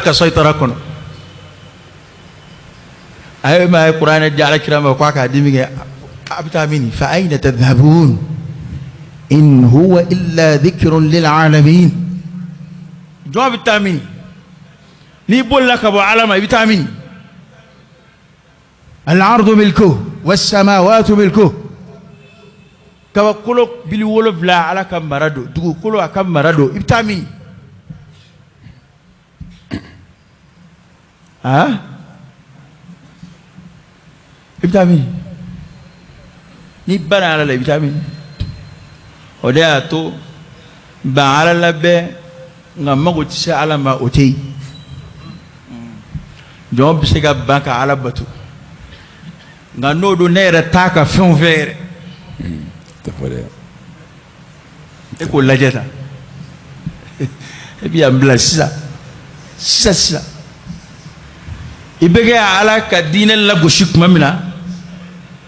Ka sayitara kɔnɔ a ye ma ye kuranɛ di ala kira ma k'a k'a di min kɛ a bɛ taa min fa ayna tadhhabun in huwa illa dhikrun lil alamin. Jɔn bɛ taa min n'i bolila ka bɔ ala ma, i bɛ taa min? Al-ardu milkuhu was-samawatu milkuhu. Kabakolo bili 7, ala ka mara don. Dugukolo, a ka mara don. I bɛ taa min? Aa, i bɛ taa min n'i banna ala la? I bɛ taa min? O de y'a to ban ala la bɛɛ, nka mago tɛ se ala ma, o tɛ yen. Jɔn bɛ se ka ban ka ala bato, nka n'o don, ne yɛrɛ t'a ka fɛnw fɛ yɛrɛ. E k'o lajɛ ta, e bɛ yan bila sisan sisan sisan. I bɛ kɛ ala ka diinɛ lagosi tuma min na,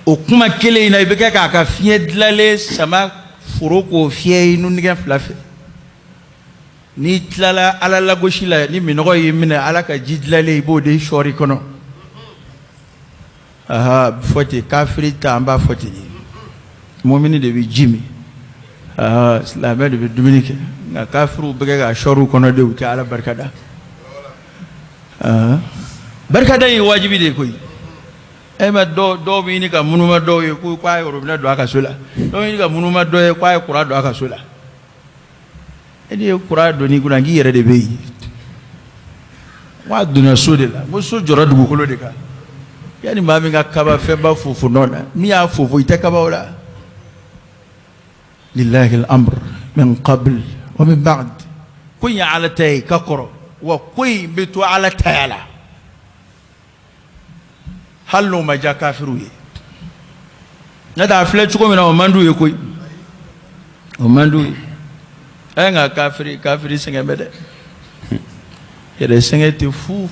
o kuma kelen in na, i bɛ kɛ k'a ka fiɲɛ dilanlen sama foro k'o fiyɛ i nundigɛ fila fɛ. N'i tilala ala lagosi la, ni minɔgɔ y'i minɛ, ala ka ji dilanlen, i b'o de sɔɔri kɔnɔ. Aha, a bɛ fɔ ten, kafiri ta, an b'a fɔ ten de. Mumini de bɛ ji min, aha, silamɛ de bɛ dumuni kɛ, nka kafiriw bɛ kɛ ka sɔɔri u kɔnɔ de, u tɛ ala barika da. Aha, barikada ye wajibi de ye koyi. E ma dɔw dɔw bɛ ɲini ka munuma dɔw ye ko k'a ye robinet don a ka so la, dɔw bɛ ɲini ka munuma dɔ ye k'a ye kuran don a ka so la. E n'i ye kuran don n'i kunna k'i yɛrɛ de bɛ yen, a donna so de la. Ko so jɔra dugukolo de kan. Yanni maa min ka kaba fɛnba fofo nɔ na, min y'a fofo, i tɛ kaba o la. Lillahi al-amr min qabl wa min ba'd. Ko in ye ala ta ye ka kɔrɔ, wa ko in bɛ to ala taya la, hali n'o ma diya kafiriw ye. N'o tɛ, a filɛ cogo min na, o man d'u ye koyi, o man d'u ye. Ɛ, nka kafiri sɛgɛn bɛ dɛ, yɛrɛ sɛgɛn tɛ fu.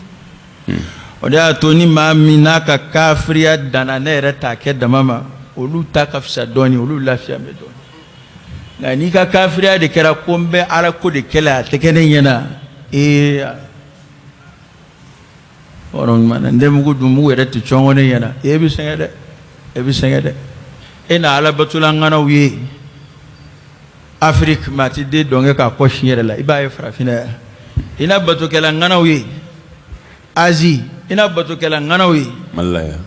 O de y'a to ni maa min n'a ka kafiriya danna ne yɛrɛ t'a kɛ dama ma, olu ta ka fisa dɔɔni, olu lafiya bɛ dɔɔni. Nka n'i ka kafiriya de kɛra ko n bɛ ala ko de kɛlɛ, a tɛ kɛ ne ɲɛna, ee, ɲuman na, n tɛ mugu dun, mugu yɛrɛ tɛ cɔngɔ ne ɲɛna, e bɛ sɛgɛn dɛ, e bɛ sɛgɛn dɛ. E na ala batola ŋanaw ye Afiriki, maa tɛ den dɔn kɛ k'a kɔ si yɛrɛ la, i b'a ye farafinna yan. I na batokɛla ŋanaw ye Azi, i na batokɛla ŋanaw ye Mali la yan.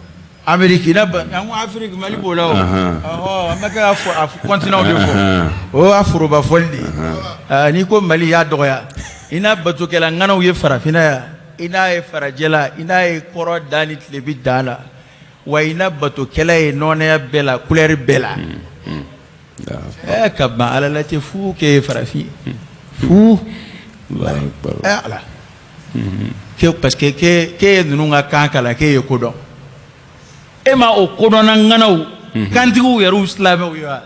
Ameriki, i na an ko Afiriki, Mali b'o la o. Ɔhɔ, an bɛ kɛ ka fɔ a continent de fɔ, o y'a foroba fɔli de ye. N'i ko Mali, y'a dɔgɔya. I na batokɛla ŋanaw ye farafinna yan, i n'a ye farajɛla, i n'a ye kɔrɔn dan ni tilebin dan la, wa i na batokɛla ye nɔnɛya bɛɛ la, couleur bɛɛ la. Ɛ, ka ban ala la tɛ fu k'e ye farafin fu. Ɛ ala, ke parce que k'e ye ninnu ka kan kalan, k'e ye ko dɔn, e ma o kodɔnna ŋanaw kantigiw yɛrɛw silamɛw ye wa?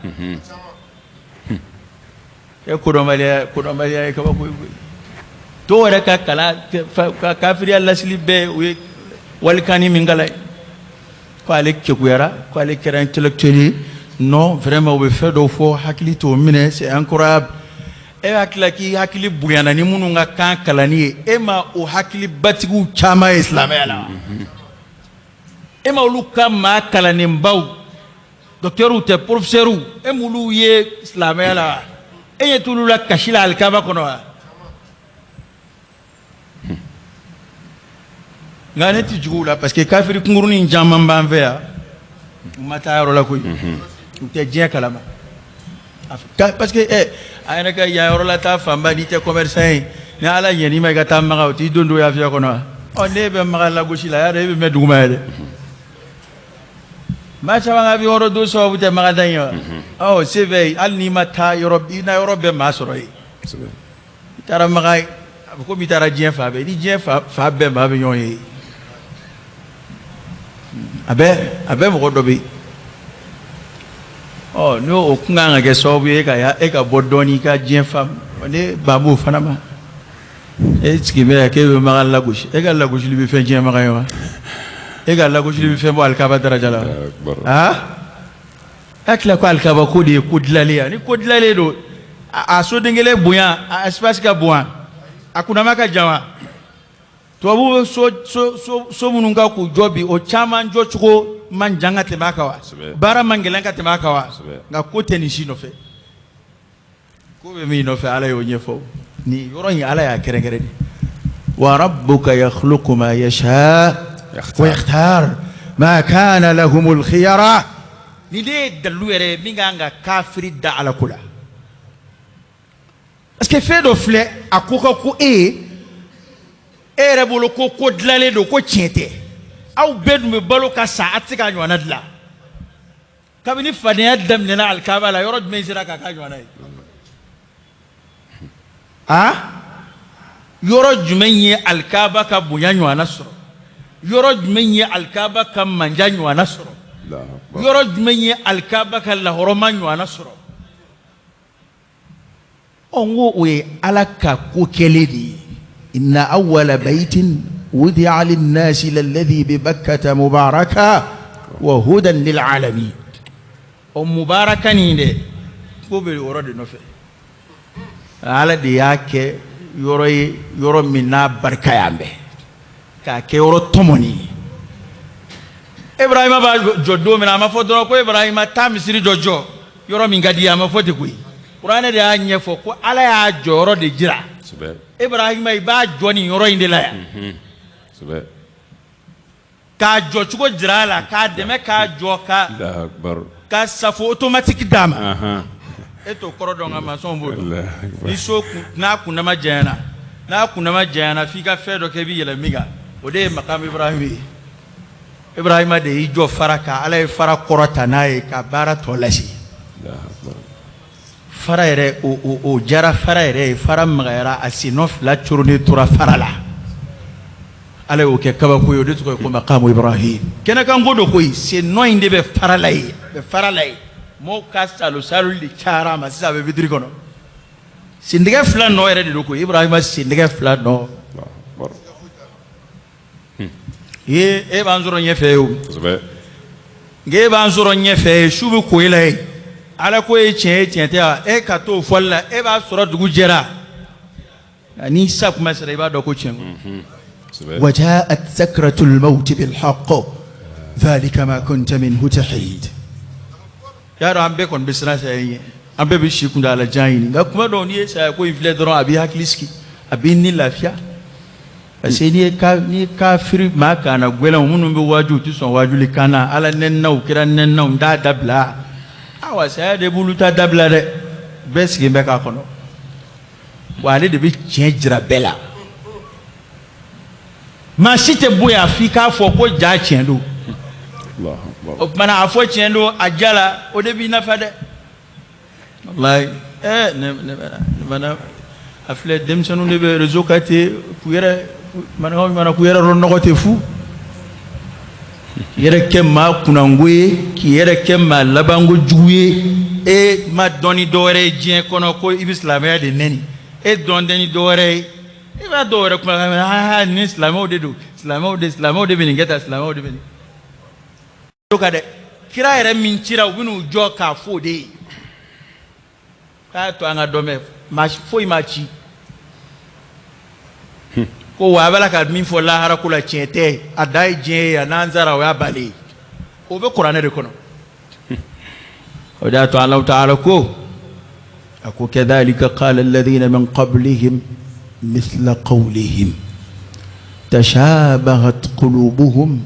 E kodɔnbaliya, kodɔnbaliya ye kabako ye koyi. Dɔw yɛrɛ ka kalan ka kafiriya lasili bɛɛ, u ye walikanni min kalan ye ko ale kekuyara, ko ale kɛra intellectuel ye. Non, vraiment, u bɛ fɛn dɔw fɔ, hakili t'o minɛ, c'est incroyable. E hakili la k'i hakili bonyana ni minnu ka kan kalanni ye, e ma o hakilibatigiw caman ye silamɛya la? E ma olu ka maa kalannenbaw, docteurw tɛ, professeurw, e m'olu ye silamɛya la wa? E ɲɛ t'olu la kasi la alikaba kɔnɔ wa? Nka ne tɛ jugu la, parce que kafiri kunkurunin caman b'an fɛ yan, u ma taa yɔrɔ la koyi, u tɛ diɲɛ kalama, parce que ɛ, a yɛrɛ ka yan yɔrɔ la taa fanba, n'i tɛ commerçant ye, ni ala ɲɛn'i ma i ka taa Maga, o t'i don don avion kɔnɔ wa? Ɔ, n'e bɛ Maga lagosi la, yarɔ e bɛ mɛn duguma ye dɛ. Maa caman ka avion kɔnɔ don sababu tɛ Maga da in ye wa? Ɔ, se bɛ yen, hali n'i ma taa yɔrɔ, i na yɔrɔ bɛɛ maa sɔrɔ yen. I taara Maga, a bɛ komi i taara diɲɛ fan bɛɛ. Ni diɲɛ fan bɛɛ maa bɛ ɲɔgɔn ye, a bɛɛ mɔgɔ dɔ bɛ yen. Ɔ, n'o o kun kan ka kɛ sababu ye ka e ka bɔ dɔɔnin i ka diɲɛ faamu, ne ban b'o fana ma. E sigi bɛ yan k'e bɛ Maga lagosi, e ka lagosili bɛ fɛn tiɲɛ Maga ye wa? E ka lagosili bɛ fɛn bɔ alikaba daraja la wa? Aa, hakili ko alikaba ko de ye ko dilanlen ye. Ni ko dilanlen don, a soden kelen bonya, a espace ka bon wa? A kunnama ka jan wa? Tubabu bɛ so minnu kan k'u jɔ bi, o caman jɔcogo man jan ka tɛmɛ a kan wa? Baara man gɛlɛn ka tɛmɛ a kan wa? Nka ko tɛ nin si nɔfɛ. Ko bɛ min nɔfɛ, Ala y'o ɲɛfɔ. Nin yɔrɔ in, Ala y'a kɛrɛnkɛrɛn de. Wa rabbuka yakhluqu ma yasha wa yakhtar ma kana lahumul khiyara. Nin de ye dalilu yɛrɛ ye min kan ka kafiri da Ala ko la. Parce que fɛn dɔ filɛ, a ko ka ko e ye, e yɛrɛ bolo ko ko dilanlen don, ko tiɲɛ tɛ. Aw bɛɛ dun bɛ balo ka sa, a tɛ se k'a ɲɔgɔnna dilan. Kabini fadenya daminɛna alikaba la, yɔrɔ jumɛn sera k'a k'a ɲɔgɔnna ye? A yɔrɔ jumɛn ye alikaba ka bonya ɲɔgɔnna sɔrɔ? Yɔrɔ jumɛn ye alikaba ka manja ɲɔgɔnna sɔrɔ? Yɔrɔ jumɛn ye alikaba ka lahɔrɔma ɲɔgɔnna sɔrɔ? Ɔ, n ko o ye Ala ka ko kɛlen de ye. Inna awwala baytin wudi'a linnasi lalladhi bi Bakkata mubaraka wa hudan lil alamin. Ɔ, mubaraka nin dɛ, ko bɛ yɔrɔ de nɔfɛ. Ala de y'a kɛ yɔrɔ ye, yɔrɔ min n'a barika y'an bɛɛ, k'a kɛ yɔrɔ tɔmɔni ye. Ibrahima b'a jɔ don min na, a ma fɔ dɔrɔn ko Ibrahima, taa misiri dɔ jɔ yɔrɔ min ka di ye. A ma fɔ ten koyi. Kuranɛ de y'a ɲɛfɔ ko Ala y'a jɔyɔrɔ de jira Ibrahima, i b'a jɔ nin yɔrɔ in de la yan, k'a jɔcogo jira a la, k'a dɛmɛ k'a jɔ, ka safo automatique d'a ma. E t'o kɔrɔ dɔn, nka masɔnw b'o dɔn. Ni so n'a kundama janyana, n'a kundama janyana, f'i ka fɛn dɔ kɛ, i bɛ yɛlɛ min kan, o de ye makamu Ibrahim ye. Ibrahima de y'i jɔ fara kan, Ala ye fara kɔrɔta n'a ye ka baara tɔ lase. Fara yɛrɛ, o jara fara yɛrɛ ye, fara magayara, a sennɔ fila coronnen tora fara la. Ala y'o kɛ kabako ye, o de tɔgɔ ye ko makamu Ibrahim. Kɛnɛkanko don koyi, sennɔ in de bɛ fara la yen, bɛ fara la yen. Mɔgɔw ka salo salo de cayara a ma, sisan a bɛ vitiri kɔnɔ. Sendɛgɛ fila nɔ yɛrɛ de don koyi, Ibrahima sendɛgɛ fila nɔ. Ee, e b'an sɔrɔ ɲɛfɛ ye o, nka e b'an sɔrɔ ɲɛfɛ ye, su bɛ ko e la ye. Ala ko ye tiɲɛ ye, tiɲɛ tɛ wa? E ka t'o fɔli la, e b'a sɔrɔ dugu jɛra. Nka n'i sa kuma sera, i b'a dɔn ko tiɲɛ ko. وجاءت سكرة الموت بالحق ذلك ما كنت منه تحيد. Y'a dɔn, an bɛɛ kɔni bɛ siran saya ɲɛ, an bɛɛ bɛ si kuntaala jan ɲini, nka kuma dɔw, n'i ye saya ko in filɛ dɔrɔn, a b'i hakili sigi, a b'i ni lafiya. Parce que n'i ye kafiri maa kana gɛlɛnw minnu bɛ waaju, u tɛ sɔn waajuli kan na, Ala nɛninaw, kira nɛninaw, n t'a dabila. Awa, saya de b'olu ta dabila dɛ. Bɛɛ sigilen bɛ k'a kɔnɔ wa, ale de bɛ tiɲɛ jira bɛɛ la. Maa si tɛ bɔ yan f'i k'a fɔ ko ja tiɲɛ don. O kumana, a fɔ tiɲɛ don a ja la, o de b'i nafa dɛ. Walayi, ɛɛ, ne mana a filɛ, denmisɛnninw de bɛ réseau kan ten k'u yɛrɛ manikaw ɲuman k'u yɛrɛ nɔgɔ ten fu, k'i yɛrɛ kɛ maa kunnango ye, k'i yɛrɛ kɛ maa labanko jugu ye. E ma dɔn ni dɔwɛrɛ ye diɲɛ kɔnɔ ko i bɛ silamɛya de nɛni. E dɔn tɛ ni dɔwɛrɛ ye. I b'a dɔw yɛrɛ kuma kan, aa, ni silamɛw de don, silamɛw de, silamɛw de bɛ nin kɛ tan, silamɛw de bɛ nin ka dɛ. Kira yɛrɛ min cira, u bɛn'u jɔ k'a fɔ o de ye k'a to an ka dɔn mɛn, maa foyi ma ci ko wa a b'a la ka min fɔ lahara ko la, tiɲɛ tɛ. A da ye diɲɛ ye, a n'an sara, o y'a bannen ye. O bɛ kuranɛ de kɔnɔ. O de y'a to Alahu taala ko a ko kadhalika qala alladhina min qablihim mithla qawlihim tashabahat qulubuhum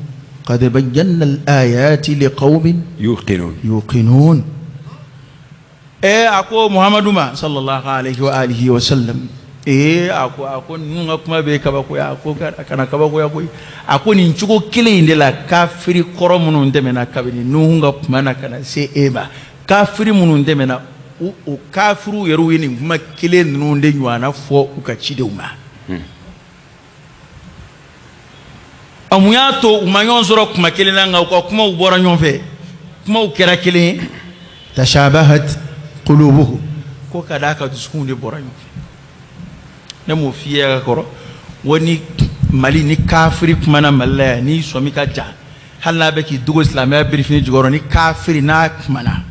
qad bayyana al-ayati liqawmin yuqinun. Yuqinun. A ko Muhamadu ma, sallallahu alayhi wa alihi wa sallam, a ko ninnu ka kuma bɛ kabakoya. A ko a kana kabakoya koyi. A ko nin cogo kelen in de la, kafiri kɔrɔ minnu tɛmɛna kabini Nuhu ka kuma na ka na se e ma, kafiri minnu tɛmɛna, o kafiriw yɛrɛw ye nin kuma kelen ninnu de ɲɔgɔnna fɔ u ka cidenw ma. A mun y'a to u ma ɲɔgɔn sɔrɔ kuma kelen na, nka u ka kumaw bɔra ɲɔgɔn fɛ, kumaw kɛra kelen ye? Tashabahat qulubuhum, ko ka d'a ka dusukunw de bɔra ɲɔgɔn fɛ. Ne m'o f'i ye ka kɔrɔ ko ni Mali ni kafiri kumana Mali la yan, n'i sɔmi ka ja, hali n'a bɛ k'i dogo silamɛya birifini jukɔrɔ, ni kafiri n'a kumana,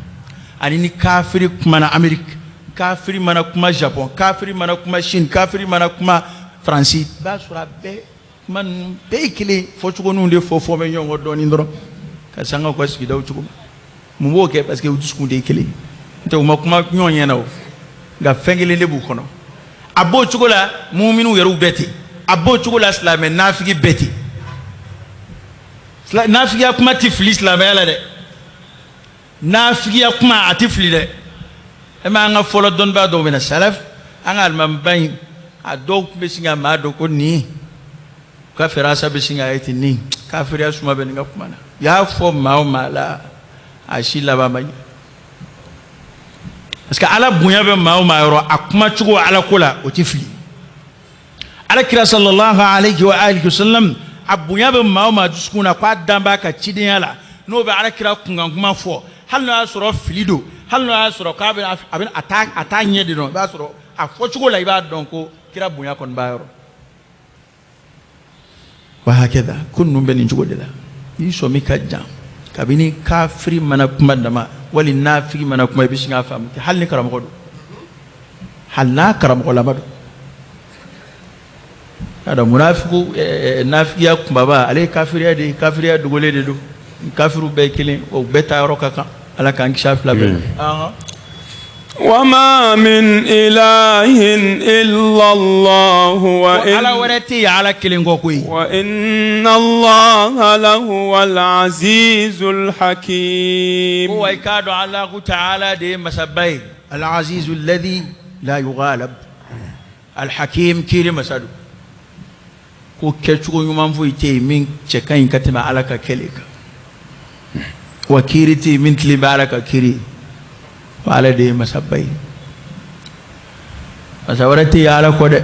ani ni kafiri kumana Amérique, kafiri mana kuma Japon, kafiri mana kuma Chine, kafiri mana kuma Faransi, i b'a sɔrɔ a bɛɛ Kuma ninnu bɛɛ ye kelen fɔcogoninw de fɔ fɔ bɛ ɲɔgɔn kɔ dɔɔnin dɔrɔn ka sanga u ka sigidaw cogo ma. Mun b'o kɛ? Parce que u dusukun de ye kelen ye. N'o tɛ u ma kuma ɲɔgɔn ɲɛna o, nka fɛn kelen de b'u kɔnɔ. A b'o cogo la muminiw yɛrɛw bɛɛ ten, a b'o cogo la silamɛ nafigi bɛɛ ten. Nafigiya kuma tɛ fili silamɛya la dɛ, nafigiya kuma a tɛ fili dɛ. E ma an ka fɔlɔ dɔnnibaa dɔw bɛ na salaf, an ka alimamiba in, a dɔw tun bɛ sin ka maa dɔn ko nin ka firasa bɛ sin k'a ye ten, nin kafiriya suma bɛ nin ka kuma na. U y'a fɔ maa o maa la, a si laban ma ɲɛ, parce que Ala bonya bɛ maa o maa yɔrɔ, a kuma cogo Ala ko la, o tɛ fili. Ala kira sallallahu alayhi wa alihi wa sallam, a bonya bɛ maa o maa dusukun na k'a dan b'a ka cidenya la, n'o bɛ Ala kira kunkan kuma fɔ, hali n'o y'a sɔrɔ fili don, hali n'o y'a sɔrɔ k'a bɛ a bɛ a t'a ɲɛ de dɔn, i b'a sɔrɔ a fɔcogo la, i b'a dɔn ko kira bonya kɔni b'a yɔrɔ. Wa hakɛda ko ninnu bɛ nin cogo de la. N'i sɔmi ka jan, kabini kafiri mana kuma dama wali nafigi mana kuma, i bɛ sin k'a faamu, hali ni karamɔgɔ don, hali n'a karamɔgɔlama don. Y'a dɔn munafiku, nafigiya kunbaba, ale ye kafiriya de ye, kafiriya dogolen de don. Kafiriw bɛɛ ye kelen, o bɛɛ taa yɔrɔ ka kan. Ala k'an kisi a fila bɛɛ ma. وما من إله إلا الله. Ko Ala wɛrɛ tɛ yen Ala kelen kɔ koyi. وإن الله لهو العزيز الحكيم. Ko wa i k'a dɔn Alahu taala de ye masaba ye, al-azizu alladhi la yughalab, al-hakim, kiiri masa don. Ko kɛcogo ɲuman foyi tɛ yen min cɛ ka ɲi ka tɛmɛ Ala ka kɛlen kan, wa kiiri tɛ yen min tilen bɛ Ala ka kiiri ye. Wa Ala de ye masaba ye, masa wɛrɛ tɛ yen Ala kɔ dɛ.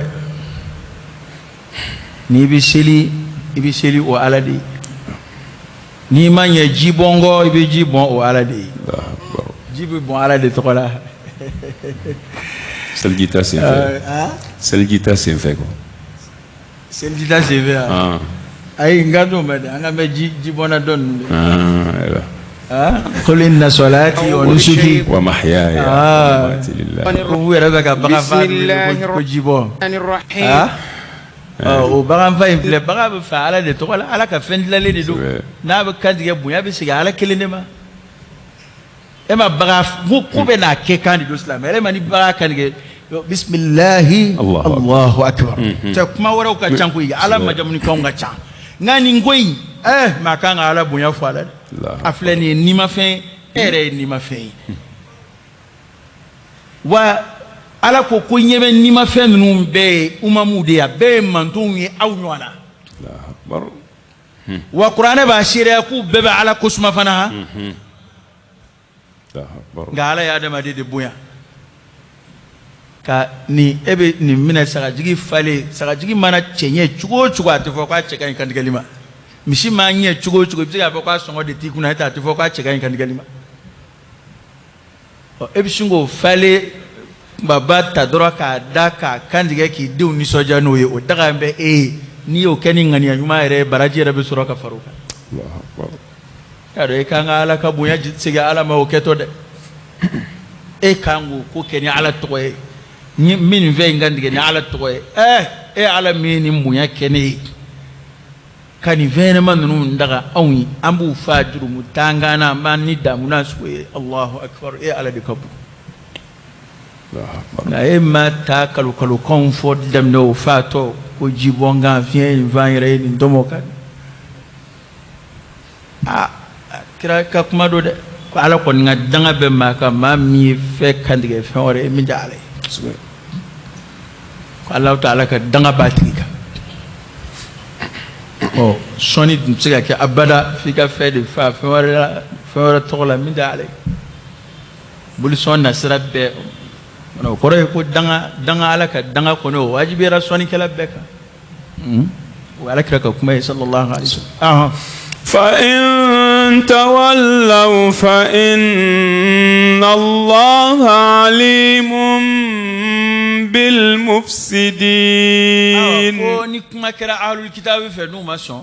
N'i bɛ seli, i bɛ seli o Ala de ye. N'i ma ɲɛ ji bɔn kɔ, i bɛ ji bɔn o Ala de ye. Ji bɛ bɔn Ala de tɔgɔ la. Seliji ta senfɛ, seliji ta senfɛ kɔ. Seliji ta senfɛ wa? Ah. Ayi, n ka t'o mɛn dɛ, an ka mɛn ji ji bɔnna dɔ ninnu de. Ah, ayiwa. Ah, qul inna salati wa nusuki wa mahyaya wa mamati lillahi. Ko u yɛrɛ bɛ ka bagan fa Bismillahir ko ji bɔn. الرحيم. Ah, o bagan fa in filɛ, bagan bɛ fa Ala de tɔgɔ la, Ala ka fɛn dilanlen de don. Kosɛbɛ. N'a bɛ kantigɛ, bonya bɛ segin Ala kelen de ma. E ma bagan ko bɛ n'a kɛ kan de don silamɛ. E ma ni bagan kantigɛ, bisimilahi Allahu akbar. Allahu akbar. Cɛ, kuma wɛrɛw ka ca koyi, Ala majamunikanw ka ca, nka nin ko in, maa kan ka Ala bonya fɔ a la dɛ. Allahu. A filɛ nin ye nimafɛn, e yɛrɛ ye nimafɛn ye wa. Ala ko ko ɲɛ bɛ nimafɛn ninnu bɛɛ ye umamuw de ye, a bɛɛ ye mantonw ye aw ɲɔgɔn na. Allahu akbar. Wa kuranɛ b'a seereya k'u bɛɛ bɛ Ala ko suma fana han. Allahu akbar. Nka Ala ye adamaden de bonya ka nin e bɛ nin minɛ sagajigi falen. Sagajigi mana cɛ ɲɛ cogo o cogo, a tɛ fɔ k'a cɛ ka ɲi kantigɛli ma. Misi maa ɲɛ cogo o cogo, i bɛ se k'a fɔ k'a sɔngɔ de t'i kunna, e tɛ a tɛ fɔ k'a cɛ ka ɲi kantigɛli ma. Ɔ, e bɛ sin k'o falen kunbaba ta dɔrɔn k'a da k'a kantigɛ k'i denw nisɔndiya n'o ye, o daga bɛ e ye. N'i y'o kɛ ni ŋaniya ɲuman yɛrɛ ye, baraji yɛrɛ bɛ sɔrɔ ka fara o kan. Allahu akbar. Y'a dɔn e kan ka Ala ka bonya segin Ala ma o kɛtɔ dɛ. E kan k'o ko kɛ ni Ala tɔgɔ ye, ni min fɛn in kan tigɛ ni Ala tɔgɔ ye. E Ala min ye nin bonya kɛ ne ye ka nin fɛn ɲɛnama ninnu daga anw ye, an b'u fa jurumu tangan na, an b'an ni damu n'a sugu ye. Allahu akbar, e Ala de ka bon. Allahu akbar. Nka e ma taa kalo kalokanw fɔ daminɛ o fatɔ ko ji bɔn kan fiɲɛ in fan yɛrɛ ye nin tɔmɔ kan. Aa, kira ka kuma don dɛ, ko Ala kɔni ka danga bɛ maa kan, maa min ye fɛn kantigɛ fɛn wɛrɛ ye min tɛ Ala ye. Kosɛbɛ. Ko Alahu taala ka danga b'a tigi kan. Ɔ, sɔnni tun tɛ se ka kɛ abada f'i ka fɛn de fa fɛn wɛrɛ la, fɛn wɛrɛ tɔgɔ la min tɛ Ala ye. Bolisɔn nasira bɛɛ o kɔrɔ ye ko danga danga, Ala ka danga kɔni, o wajibiyara sɔnnikɛla bɛɛ kan. O ye Ala kira ka kuma ye sallallahu alaihi wasallam. فإن تولوا فإن الله عليم بالمفسدين. Ko ni kuma kɛra ahlul kitabi fɛ n'u ma sɔn,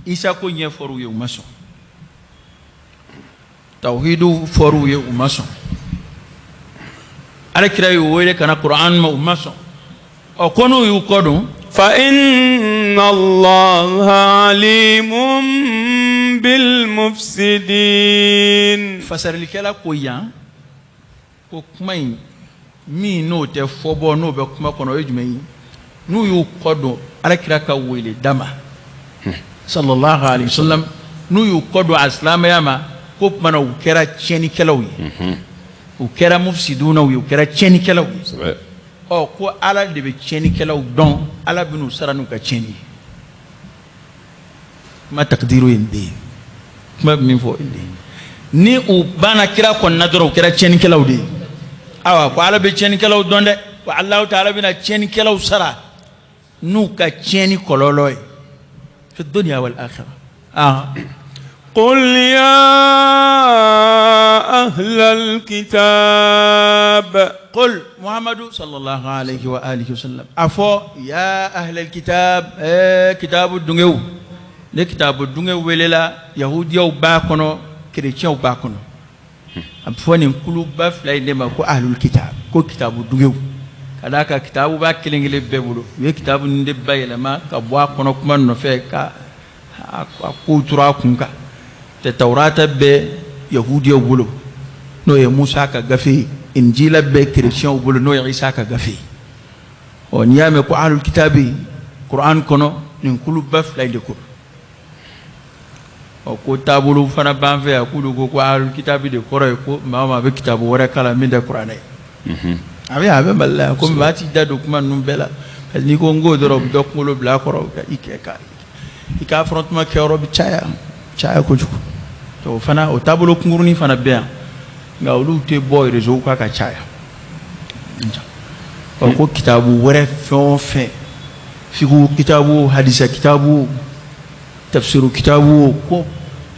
Isa ko ɲɛfɔr'u ye, u ma sɔn, tawhidu fɔr'u ye, u ma sɔn, Ala kira y'u wele ka na Kuran ma, u ma sɔn, ɔ, ko n'u y'u kɔ don فإن الله عليم بالمفسدين. Fasarilikɛla ko yan ko kuma in min n'o tɛ fɔ bɔ n'o bɛ kuma kɔnɔ, o ye jumɛn ye? N'u y'u kɔ don Ala kira ka wele da ma sallallahu alaihi wasallam, n'u y'u kɔ don a silamɛya ma, ko tuma na u kɛra tiɲɛnikɛlaw ye, u kɛra mufsidunaw ye, u kɛra tiɲɛnikɛlaw ye. Ɔ, ko Ala de bɛ tiɲɛnikɛlaw dɔn, Ala bɛ n'u sara n'u ka tiɲɛni ye. Kuma takdiru ye nin de ye, kuma bɛ min fɔ nin de ye. Ni u banna kira kɔnɔna dɔrɔn, u kɛra tiɲɛnikɛlaw de ye. Ayiwa, ko Ala bɛ tiɲɛnikɛlaw dɔn dɛ, ko Alahu taala bɛna tiɲɛnikɛlaw sara n'u ka tiɲɛni kɔlɔlɔ ye fi dunya wal akhirah. Ah. قل يا أهل الكتاب. قل محمد صلى الله عليه وآله وسلم a fɔ يا أهل الكتاب, kitabu dungew. Ne kitabu dungew welela, yahudiyaw b'a kɔnɔ, kerecɛnw b'a kɔnɔ. A bɛ fɔ nin kuluba fila in de ma ko ahlul kitab, ko kitabu dungew, ka d'a kan kitabu b'a kelen kelen bɛɛ bolo. U ye kitabu nin de bayɛlɛma ka bɔ a kɔnɔ kuma nɔfɛ ka a kow turu a kun kan tɛ. Tawurata bɛ yahudiyaw bolo, n'o ye Musa ka gafe ye. Injila bɛ kerecɛnw bolo, n'o ye Isa ka gafe ye. Ɔ, n'i y'a mɛn ko ahlul kitabi Kuran kɔnɔ, nin kuluba fila in de ko. Ɔ, ko taabolo fana b'an fɛ yan, k'olu ko ko ahlul kitabi de kɔrɔ ye ko maa o maa bɛ kitabu wɛrɛ kalan min tɛ Kuranɛ ye. A bɛ yan, a bɛ Mali la yan. Komi maa t'i da don kuma ninnu bɛɛ la, parce que n'i ko n k'o dɔrɔn, u bɛ dɔ kunkolo bila a kɔrɔ, i kɛ ka i ka affrontement kɛyɔrɔ bɛ caya caya kojugu. O fana, o taabolo kunkurunin fana bɛ yan, nka olu tɛ bɔ réseau kan ka caya. Ɔ, ko kitabu wɛrɛ fɛn o fɛn, fiqhu kitabu, hadisa kitabu, tafsiru kitabu, ko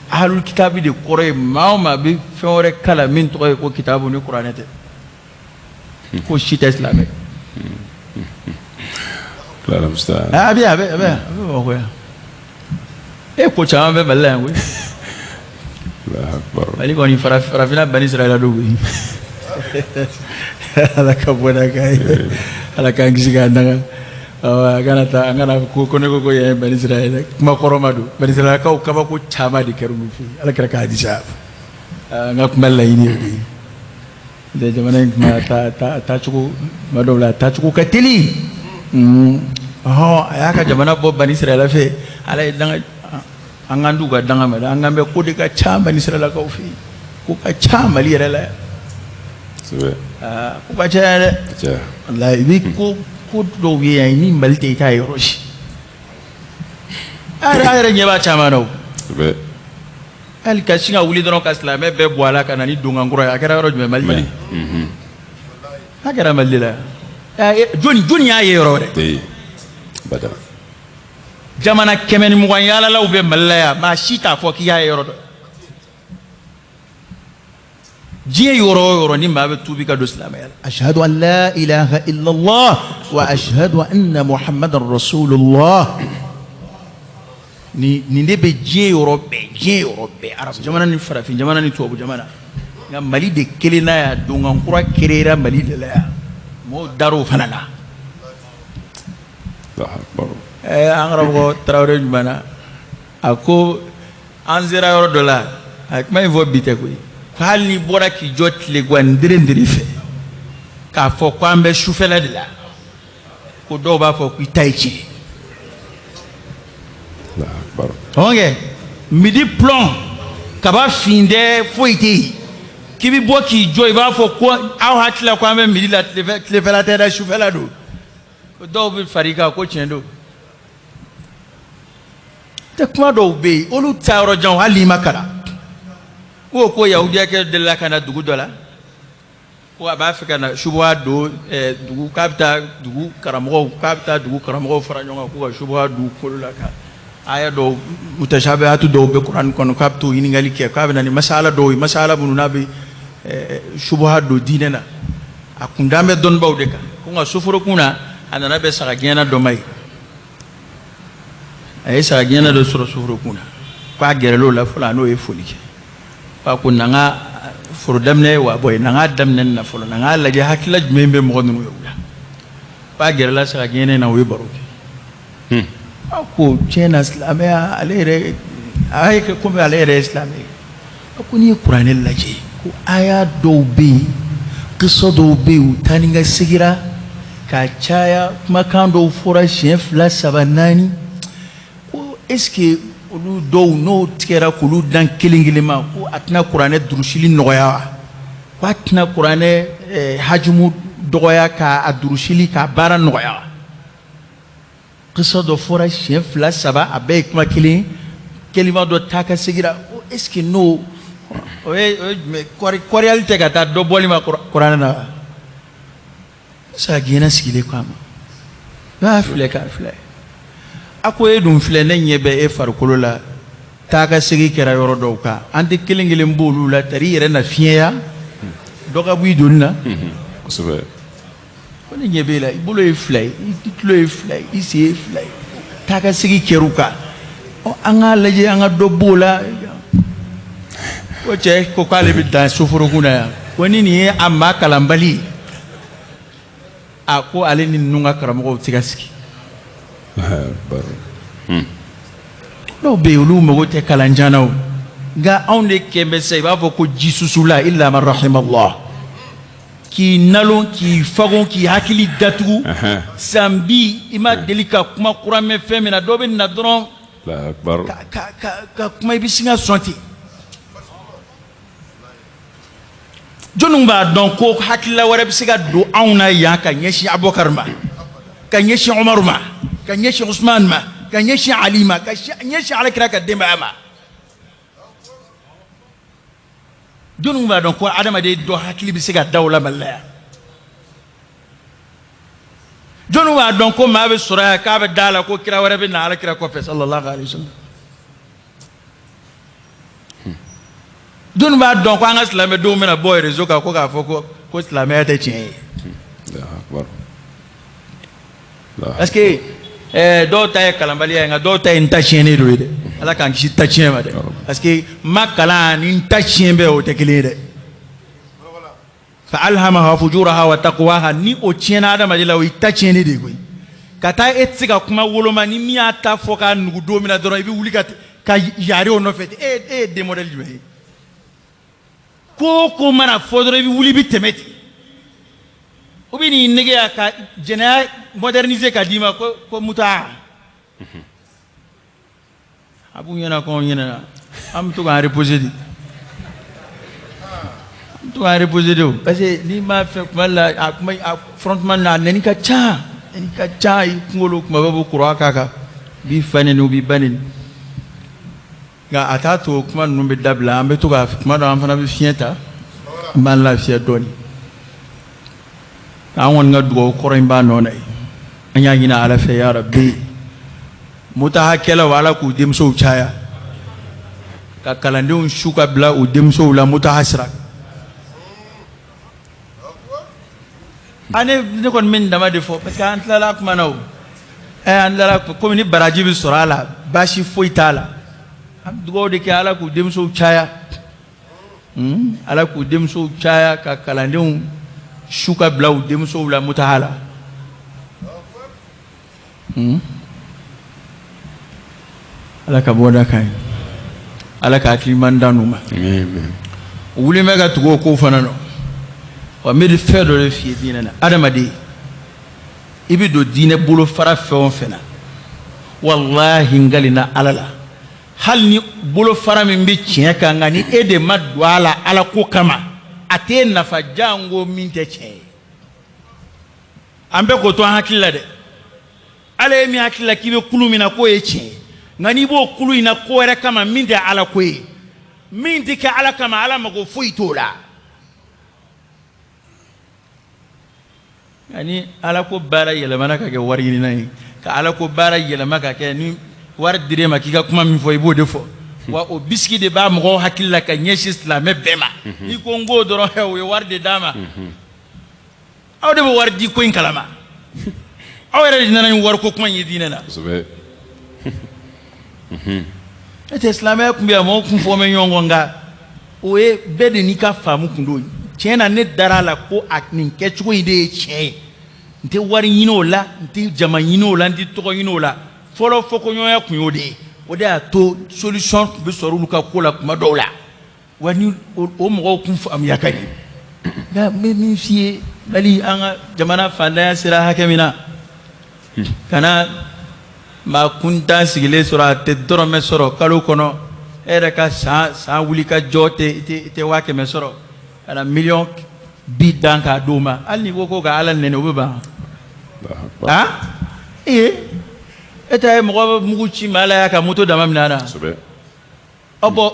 ahlul kitabi de kɔrɔ ye maa o maa bɛ fɛn wɛrɛ kalan min tɔgɔ ye ko kitabu ni Kuranɛ tɛ, ko si tɛ silamɛ. A bɛ a bɛ a bɛ a bɛ Bamakɔ yan. E, ko caman bɛ Mali la yan koyi. Mali kɔni, farafinna bani Israɛla dɔw koyi. Ala ka bɔ n'a kan ye, Ala k'an kisi k'an danga. A kana taa, an kana ko ne ko yan ye bani Israɛla, kuma kɔrɔ ma don. Bani Israɛlakaw, kabako caman de kɛra olu fɛ yen. Ala kɛra k'a hadisa, n ka kuma laɲini ye o de ye. Jamana in kuma ta taacogo, tuma dɔw la a taacogo ka teli. Ɔhɔn, a y'a ka jamana bɔ bani Israɛla fɛ. Ala ye danga an k'an d'u ka danga ma dɛ. An k'an bɛ ko de ka ca bani Israɛlakaw fɛ yen, ko ka ca Mali yɛrɛ la yan. Aa, ko ka ca yan dɛ. Walayi, i bɛ ko dɔw ye yan, ni Mali tɛ, i t'a ye yɔrɔ si. A yɛrɛ ɲɛ b'a caman na o. Hali ka sin ka wuli dɔrɔn ka silamɛ bɛɛ bɔ a la ka na ni donkan kura ye, a kɛra yɔrɔ jumɛn? Mali la, a kɛra Mali de la yan. Jɔni jɔni y'a ye yɔrɔ wɛrɛ? Jamana 120 yaalalaw bɛ Mali la yan, maa si t'a fɔ k'i y'a ye yɔrɔ dɔ. Diɲɛ yɔrɔ o yɔrɔ, ni maa bɛ tuubi ka don silamɛya la, ashhadu an la ilaha illallah wa ashhadu anna muhammadan rasulullah, ni nin de bɛ diɲɛ yɔrɔ bɛɛ, diɲɛ yɔrɔ bɛɛ, arabu jamana ni farafin jamana ni tubabu jamana. Nka Mali de kelen na yan, donkan kura créera Mali de la yan, mɔgɔw dar'o fana la. An karamɔgɔ Tarawele ɲuman na, a ko an sera yɔrɔ dɔ la, a ye kuma in fɔ bi tɛ koyi, ko hali n'i bɔra k'i jɔ tilegan nderendere fɛ k'a fɔ ko an bɛ sufɛla de la, ko dɔw b'a fɔ k'i ta ye tiɲɛ. Ɔnkɛ midi plomb kaba fin tɛ, foyi tɛ yen, k'i bɛ bɔ k'i jɔ, i b'a fɔ ko aw hakili la ko an bɛ midi la, tilefɛla tɛ dɛ, sufɛla don, ko dɔw bɛ far'i kan ko tiɲɛ don tɛ. Kuma dɔw bɛ yen, olu taa yɔrɔ jan, hali n'i ma kalan. Ko yahudiyakɛ delila ka na dugu dɔ la, ko a b'a fɛ ka na subuha don dugu, k'a bɛ taa dugu karamɔgɔw, k'a bɛ taa dugu karamɔgɔw fara ɲɔgɔn kan k'u ka subuha don kolo la, ka aya dɔw mutashabihatu dɔw bɛ Kuran kɔnɔ, k'a bɛ t'o ɲininkali kɛ, k'a bɛ na ni masala dɔw ye, masala minnu n'a bɛ subuha don diinɛ na. A kun dan bɛ dɔnnibaw de kan. Ko nka soforokun na, a nana bɛn sagagɛnna dɔ ma yen. A ye sagagɛnna dɔ sɔrɔ soforokun na, k'a gɛrɛl'o la fɔlɔ, a n'o ye foli kɛ. K'a ko na n ka foro daminɛ ye wa bɔ ye, na n k'a daminɛ nin na fɔlɔ, na n k'a lajɛ hakilila jumɛn bɛ mɔgɔ ninnu ye o la. K'a gɛrɛla sagagɛnna in na, o ye baro kɛ. A ko tiɲɛ na, silamɛya, ale yɛrɛ a ye kɛ komi ale yɛrɛ ye silamɛ ye. A ko n'i ye kuranɛ lajɛ, ko aya dɔw bɛ yen, kisa dɔw bɛ yen, u taa ni ka segira ka caya, kumakan dɔw fɔra siɲɛ fila, saba, naani, ko est ce que olu dɔw n'o tigɛra k'olu dan kelen kelen ma, ko a tɛna kuranɛ durusili nɔgɔya wa? Ko a tɛna kuranɛ hajumu dɔgɔya k'a durusili k'a baara nɔgɔya wa? Kisa dɔ fɔra siɲɛ fila, saba, a bɛɛ ye kuma kelen, kelima dɔ taa ka segira, ko est ce que n'o o ye jumɛn, kɔriyali tɛ ka taa dɔ bɔli ma kuranɛ na wa? Musa Gɛnna sigilen ko a ma, n'a filɛ k'a filɛ, a ko e dun filɛ, ne ɲɛ bɛ e farikolo la, taa ka segin kɛra yɔrɔ dɔw kan, an tɛ kelen kelen b'olu la, tari i yɛrɛ na fiɲɛya dɔ ka bɔ i doni na. Ko ne ɲɛ b'e la, i bolo ye fila ye, i tulo ye fila ye, i sen ye fila ye, taa ka segin kɛr'u kan. Ɔ, an k'a lajɛ, an ka dɔ b'o la. Ko cɛ ko k'ale bɛ dan soforokun na yan, ko ni nin ye a maa kalanbali ye, a ko ale ni ninnu ka karamɔgɔw tɛ ka sigi. Dɔw bɛ yen, olu mago tɛ kalanjan na o, nka anw de kɛn bɛ sisan i b'a fɔ ko ji susula, illa man rahimallah, k'i nalon, k'i fagon, k'i hakili datugu. San bi i ma deli ka kuma kura mɛn fɛn min na, dɔ bɛ na dɔrɔn ka kuma, i bɛ sin ka sɔn ten. Jɔnni b'a dɔn ko hakilila wɛrɛ bɛ se ka don anw na yan ka ɲɛsin Abubakar ma, ka ɲɛsin Umaru ma, ka ɲɛsin Usman ma, ka ɲɛsin Ali ma, ka ɲɛsin Alakira ka denbaya ma? Jɔnni b'a dɔn ko adamaden dɔ hakili bɛ se ka da o la Mali la yan? Jɔnni b'a dɔn ko maa bɛ sɔrɔ yan k'a bɛ da la ko kira wɛrɛ bɛ na Alakira kɔfɛ, sallallahu alaihi wa sallam? Jɔnni b'a dɔn ko an ka silamɛdenw bɛna bɔ réseau kan ko k'a fɔ ko silamɛya tɛ tiɲɛ ye? Parce que dɔw ta ye kalanbaliya ye, nka dɔw ta ye n ta tiɲɛnen don ye dɛ. Ala k'an kisi ta tiɲɛ ma dɛ, parce que ma kalan ni n ta tiɲɛ bɛɛ, o tɛ kelen ye dɛ. Fa alhamaha fujuraha wa taqwaha, ni o tiɲɛna adamaden la, o y'i ta tiɲɛnen de ye koyi. Ka taa e tɛ se ka kuma woloma, ni min y'a ta fɔ k'a nugu don min na dɔrɔn, i bɛ wuli ka yari o nɔfɛ. E ye den modèle jumɛn ye? Ko o ko mana fɔ dɔrɔn, i bɛ wuli, i bɛ tɛmɛ ten. O bɛ n'i nɛgɛ ka jɛnɛya moderniser ka d'i ma ko muta. A b'u ɲɛna ko anw ɲinɛna, an bɛ to k'an reposer de, an bɛ to k'an reposer de o, parce que n'i m'a fɛ kuma la, a kuma a frontement na, a nɛni ka ca, nɛni ka ca i kunkolo, kuma bɛɛ b'o kuran k'a kan, u b'i fa nɛni, u b'i ba nɛni, nka a t'a to kuma ninnu bɛ dabila. An bɛ to ka kuma dɔ, an fana bɛ fiɲɛ ta, an b'an lafiya dɔɔnin. An kɔni ka dugawu kɔrɔ in b'a nɔ na ye. An y'a ɲini Ala fɛ, ya Rabi, mutahakɛlaw, Ala k'u denmusow caya, ka kalandenw su ka bila u denmusow la mutaha sira. A ne kɔni bɛ nin dama de fɔ, parce que an tilala kuma na o. An tilala, komi ni baraji bɛ sɔrɔ a la, baasi foyi t'a la. An bɛ dugawu de kɛ, Ala k'u denmusow caya, Ala k'u denmusow caya, ka kalandenw su ka bila u denmusow la mutaha la. Ala ka bɔda kan ye, Ala ka hakiliman d'an ma. U wulilen bɛ ka tugu o kow fana nɔ wa. N bɛ fɛn dɔ de f'i ye diinɛ na: adamaden, i bɛ don diinɛ bolofara fɛn o fɛn na, walahi, n kalina Ala la, hali ni bolofara min bɛ tiɲɛ kan, nka ni e de ma don a la Ala ko kama, a t'e nafa jango min tɛ tiɲɛ ye. An bɛɛ k'o to an hakili la dɛ. Ala ye min hakili la k'i bɛ kulu min na k'o ye tiɲɛ ye, nka n'i b'o kulu in na ko wɛrɛ kama min tɛ Ala ko ye, min tɛ kɛ Ala kama, Ala mago foyi t'o la. Nka ni Ala ko baara yɛlɛmana ka kɛ wari ɲinina ye, ka Ala ko baara yɛlɛma ka kɛ ni wari dir'e ma k'i ka kuma min fɔ, i b'o de fɔ wa, o bisigi de b'a mɔgɔw hakili la ka ɲɛsin silamɛ bɛɛ ma. N'i ko n k'o dɔrɔn, o ye wari de d'a ma. Aw de bɛ wari di ko in kalama, aw yɛrɛ de nana ni wariko kuma in ye diinɛ na. Ne tɛ silamɛya tun bɛ yan, mɔgɔw kun fɔ bɛ ɲɔgɔn kɔ, nka o ye bɛɛ de n'i ka faamu kun don. Tiɲɛ na, ne dara a la ko a nin kɛcogo in de ye tiɲɛ ye. N tɛ wari ɲini o la, n tɛ jama ɲini o la, n tɛ tɔgɔ ɲini o la. Fɔlɔ fɔkoɲɔgɔnya tun y'o de ye. O de y'a to solution tun bɛ sɔrɔ olu ka ko la kuma dɔw la. Wa ni o mɔgɔw kun faamuya ka di. Nka n bɛ min f'i ye, Mali, an ka jamana fantanya sera hakɛ min na, ka na maa kuntan sigilen sɔrɔ, a tɛ dɔrɔmɛ sɔrɔ kalo kɔnɔ, e yɛrɛ ka san san wuli ka jɔ tɛ i tɛ 100 000 sɔrɔ, ka na miliyɔn 50 dan k'a d'o ma, hali n'i ko ko ka Ala nɛni, o bɛ ban. Ah, ee, e ta ye mɔgɔ bɛ mugu ci maa la yan ka moto dama minɛ a la. Ɔ bɔn,